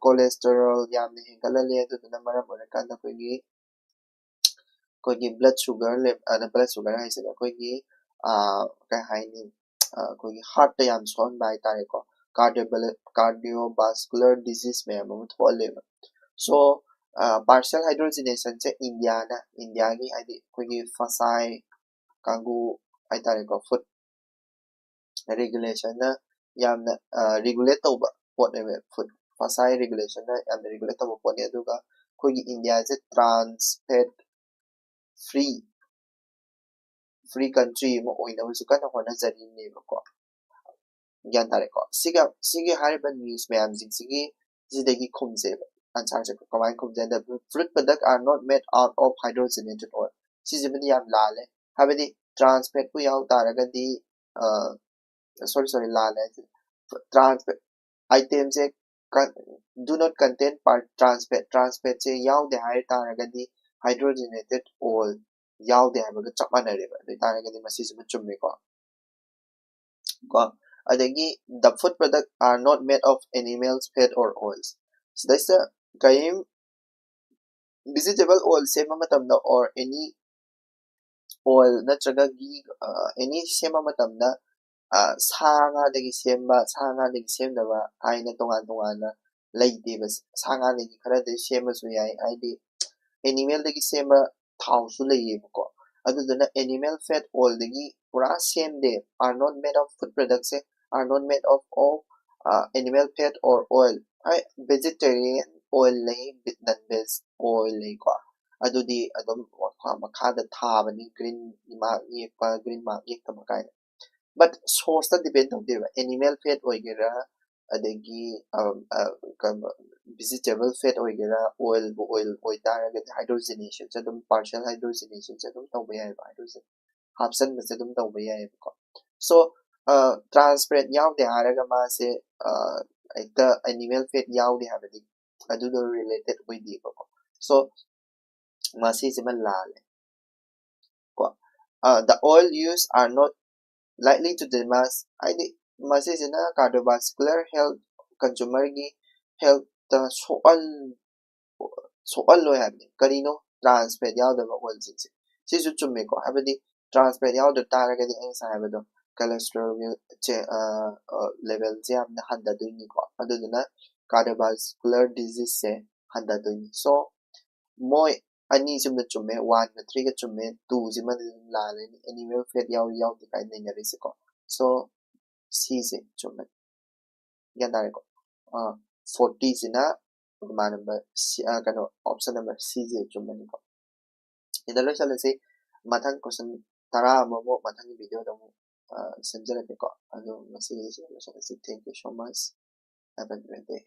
ꯀꯣꯂꯦꯁꯇꯔꯣꯜ ꯌꯥꯝꯅ ꯍꯦꯟꯒꯠꯍꯜꯂꯦ꯫ ꯑꯗꯨꯗꯨꯅ ꯃꯔꯝ ꯑꯣꯏꯔꯀꯥꯟꯗ ꯑꯩꯈꯣꯏꯒꯤ ꯑꯩꯈꯣꯏꯒꯤ ꯕ꯭ꯂꯠ ꯁꯨꯒꯔ ꯕ꯭ꯂꯠ ꯁꯨꯒꯔ ꯍꯥꯏꯁꯤꯅ ꯑꯩꯈꯣꯏꯒꯤ ꯀꯩ ꯍꯥꯏꯅꯤ, ꯑꯩꯈꯣꯏꯒꯤ ꯍꯥꯔꯠꯇ ꯌꯥꯝ ꯁꯣꯛꯍꯟꯕ ꯍꯥꯏꯇꯥꯔꯦꯀꯣ꯫ ꯀꯥꯔꯗꯤꯑꯣꯚꯥꯁꯀꯨꯂꯔ ꯗꯤꯖꯤꯁ ꯃꯌꯥꯝ ꯑꯃ ꯊꯣꯛꯍꯜꯂꯦꯕ꯫ ꯁꯣ ꯄꯥꯔꯁꯤꯌꯦꯜ ꯍꯥꯏꯗ꯭ꯔꯣꯖꯤꯅꯦꯁꯟꯁꯦ ꯏꯟꯗꯤꯌꯥꯅ ꯏꯟꯗꯤꯌꯥꯒꯤ ꯍꯥꯏꯗꯤ ꯑꯩꯈꯣꯏꯒꯤ ꯐꯁꯥꯏ ꯀꯥꯡꯕꯨ ꯍꯥꯏꯇꯥꯔꯦꯀꯣ, ꯐꯨꯗ ꯔꯤꯒꯨꯂꯦꯁꯟꯅ ꯌꯥꯝꯅ ꯔꯤꯒꯨꯂꯦꯠ ꯇꯧꯕ ꯄꯣꯠꯅꯦꯕ꯫ ꯐꯨꯗ ꯐꯁꯥꯏ ꯔꯤꯒꯨꯂꯦꯁꯟꯅ ꯌꯥꯝꯅ ꯔꯤꯒꯨꯂꯦꯠ ꯇꯧꯕ ꯄꯣꯠꯅꯦ꯫ ꯑꯗꯨꯒ ꯑꯩꯈꯣꯏꯒꯤ ꯏꯟꯗꯤꯌꯥꯁꯦ trans fat free free country ꯑꯃ ꯑꯣꯏꯅꯕꯁꯨ ꯀꯟꯅ ꯍꯣꯠꯅꯖꯔꯤꯅꯦꯕꯀꯣ꯫ ꯒ꯭ꯌꯥꯟ ꯇꯥꯔꯦꯀꯣ? ꯁꯤꯒ ꯁꯤꯒꯤ ꯍꯥꯏꯔꯤꯕ news ꯃꯌꯥꯝꯁꯤꯡꯁꯤꯒꯤ ꯁꯤꯗꯒꯤ ꯈꯨꯝꯁꯦꯕ꯫ Answer ꯁꯦ ꯀꯃꯥꯏꯅ ꯈꯨꯝꯁꯦ ꯍꯥꯏꯗ, fruit product are not made out of hydrogenated oil꯫ ꯁꯤꯁꯤꯃꯗꯤ ꯌꯥꯝ ꯂꯥꯜꯂꯦ꯫ ꯍꯥꯏꯕꯗꯤ trans fat ꯄꯨ ꯌꯥꯎ ꯇꯥꯔꯒꯗꯤ, sorry sorry, ꯂꯥꯜꯂꯦ꯫ Trans fat item say do not contain trans fat, trans fat ꯁꯦ ꯌꯥꯎꯗꯦ ꯍꯥꯏ ꯇꯥꯔꯒꯗꯤ hydrogenated oil ꯌꯥꯎꯗꯦ ꯍꯥꯏꯕꯒ ꯆꯞ ꯃꯥꯟꯅꯔꯦꯕ꯫ ꯑꯗꯨ ꯑꯣꯏꯇꯥꯔꯒꯗꯤ ꯃꯁꯤꯁꯤꯃ ꯆꯨꯝꯃꯦꯀꯣ꯫ ꯀꯣ ꯑꯗꯒꯤ the food product are not made of animals fat or oils꯫ ꯁꯤꯗꯩꯁꯤꯗ ꯀꯔꯤꯝ vegetable oil ꯁꯦꯝꯕ ꯃꯇꯝꯗ or any oil ꯅꯠꯇ꯭ꯔꯒ ghee, any ꯁꯦꯝꯕ ꯃꯇꯝꯗ ꯁꯥ ꯉꯥꯗꯒꯤ ꯁꯦꯝꯕ, ꯁꯥ ꯉꯥꯗꯒꯤ ꯁꯦꯝꯗꯕ ꯍꯥꯏꯅ ꯇꯣꯉꯥꯟ ꯇꯣꯉꯥꯟꯅ ꯂꯩꯇꯦꯕ꯫ ꯁꯥ ꯉꯥꯗꯒꯤ ꯈꯔꯗꯤ ꯁꯦꯝꯕꯁꯨ ꯌꯥꯏ, ꯍꯥꯏꯗꯤ animal ꯗꯒꯤ ꯁꯦꯝꯕ ꯊꯥꯎꯁꯨ ꯂꯩꯌꯦꯕꯀꯣ꯫ ꯑꯗꯨꯗꯨꯅ animal fat oil ꯗꯒꯤ ꯄꯨꯔꯥ ꯁꯦꯝꯗꯦ꯫ Are not made of, food product say are not made of, of animal fat or oil꯫ ꯍꯣꯏ, vegetarian oil ꯂꯩ, non veg oil ꯂꯩꯀꯣ꯫ ꯑꯗꯨꯗꯤ ꯑꯗꯨꯝ ꯃꯈꯥꯗ ꯊꯥꯕꯅꯤ, green mark ꯌꯦꯛꯄ, green mark ꯌꯦꯛꯇꯕ ꯀꯥꯏꯅ꯫ But source ꯇ depend ꯇꯧꯗꯦꯕ꯫ Animal fat ꯑꯣꯏꯒꯦꯔꯥ, ꯑꯗꯒꯤ vegetable fat ꯑꯣꯏꯒꯦꯔꯥ, oil ꯕꯨ oil ꯑꯣꯏꯇꯥꯔꯒꯗꯤ hydrogenation ꯁꯦ ꯑꯗꯨꯝ, partial hydrogenation ꯁꯦ ꯑꯗꯨꯝ ꯇꯧꯕ ꯌꯥꯏꯑꯕ, hydrogen ꯍꯥꯞꯆꯟꯕꯁꯦ ꯑꯗꯨꯝ ꯇꯧꯕ ꯌꯥꯏꯑꯕꯀꯣ꯫ So trans fat ꯌꯥꯎꯗꯦ ꯍꯥꯏꯔꯒ ꯃꯥꯁꯦ ꯍꯦꯛꯇ animal fat ꯌꯥꯎꯗꯦ ꯍꯥꯏꯕꯗꯤ ꯑꯗꯨꯗꯣ related ꯑꯣꯏꯗꯦꯕꯀꯣ꯫ So ꯃꯁꯤꯁꯤꯃ ꯂꯥꯜꯂꯦ ꯀꯣ꯫ The oil used are not likely to damage, ꯍꯥꯏꯗꯤ ꯃꯁꯤꯁꯤꯅ cardiovascular health, consumer ꯒꯤ health ꯇ ꯁꯣꯛꯍꯜ ꯁꯣꯛꯍꯜꯂꯣꯏ ꯍꯥꯏꯕꯅꯤ꯫ ꯀꯔꯤꯅꯣ? Trans fat ꯌꯥꯎꯗꯕ oil ꯁꯤꯡꯁꯦ꯫ ꯁꯤꯁꯨ ꯆꯨꯝꯃꯦꯀꯣ, ꯍꯥꯏꯕꯗꯤ trans fat ꯌꯥꯎꯗ ꯇꯥꯔꯒꯗꯤ ꯑꯩ ꯉꯁꯥꯏ ꯍꯥꯏꯕꯗꯣ cholesterol ꯁꯦ level ꯁꯦ ꯌꯥꯝꯅ ꯍꯟꯊꯗꯣꯏꯅꯤꯀꯣ꯫ ꯑꯗꯨꯗꯨꯅ cardiovascular disease ꯁꯦ ꯍꯟꯊꯗꯣꯏꯅꯤ꯫ So ꯃꯣꯏ ꯑꯅꯤꯁꯤꯃ ꯆꯨꯝꯃꯦ, one ꯒ three ꯒ ꯆꯨꯝꯃꯦ, two ꯁꯤꯃꯗꯤ ꯑꯗꯨꯝ ꯂꯥꯜꯂꯅꯤ꯫ Animal fat ꯌꯥꯎꯏ ꯌꯥꯎꯗꯦ ꯀꯥꯏꯅ ꯅꯩꯅꯔꯤꯁꯦꯀꯣ꯫ So ꯁꯤꯁꯦ ꯆꯨꯝꯃꯦ꯫ ꯒ꯭ꯌꯥꯟ ꯇꯥꯔꯦꯀꯣ? Forty ꯁꯤꯅ ꯀꯩꯅꯣ, option number C ꯁꯦ ꯆꯨꯝꯃꯅꯤꯀꯣ꯫ ꯁꯤꯗ ꯂꯣꯏꯁꯤꯜꯂꯁꯤ꯫ ꯃꯊꯪ question ꯇꯔꯥ ꯑꯃꯃꯨꯛ ꯃꯊꯪꯒꯤ video ꯗ ꯑꯃꯨꯛ ꯑ, ꯁꯦꯝꯖꯔꯛꯀꯦꯀꯣ꯫ ꯑꯗꯣ ꯉꯁꯤꯒꯤꯗꯤ ꯁꯤꯗ ꯂꯣꯏꯁꯤꯜꯂꯁꯤ꯫ Thank you so much. Have a great day.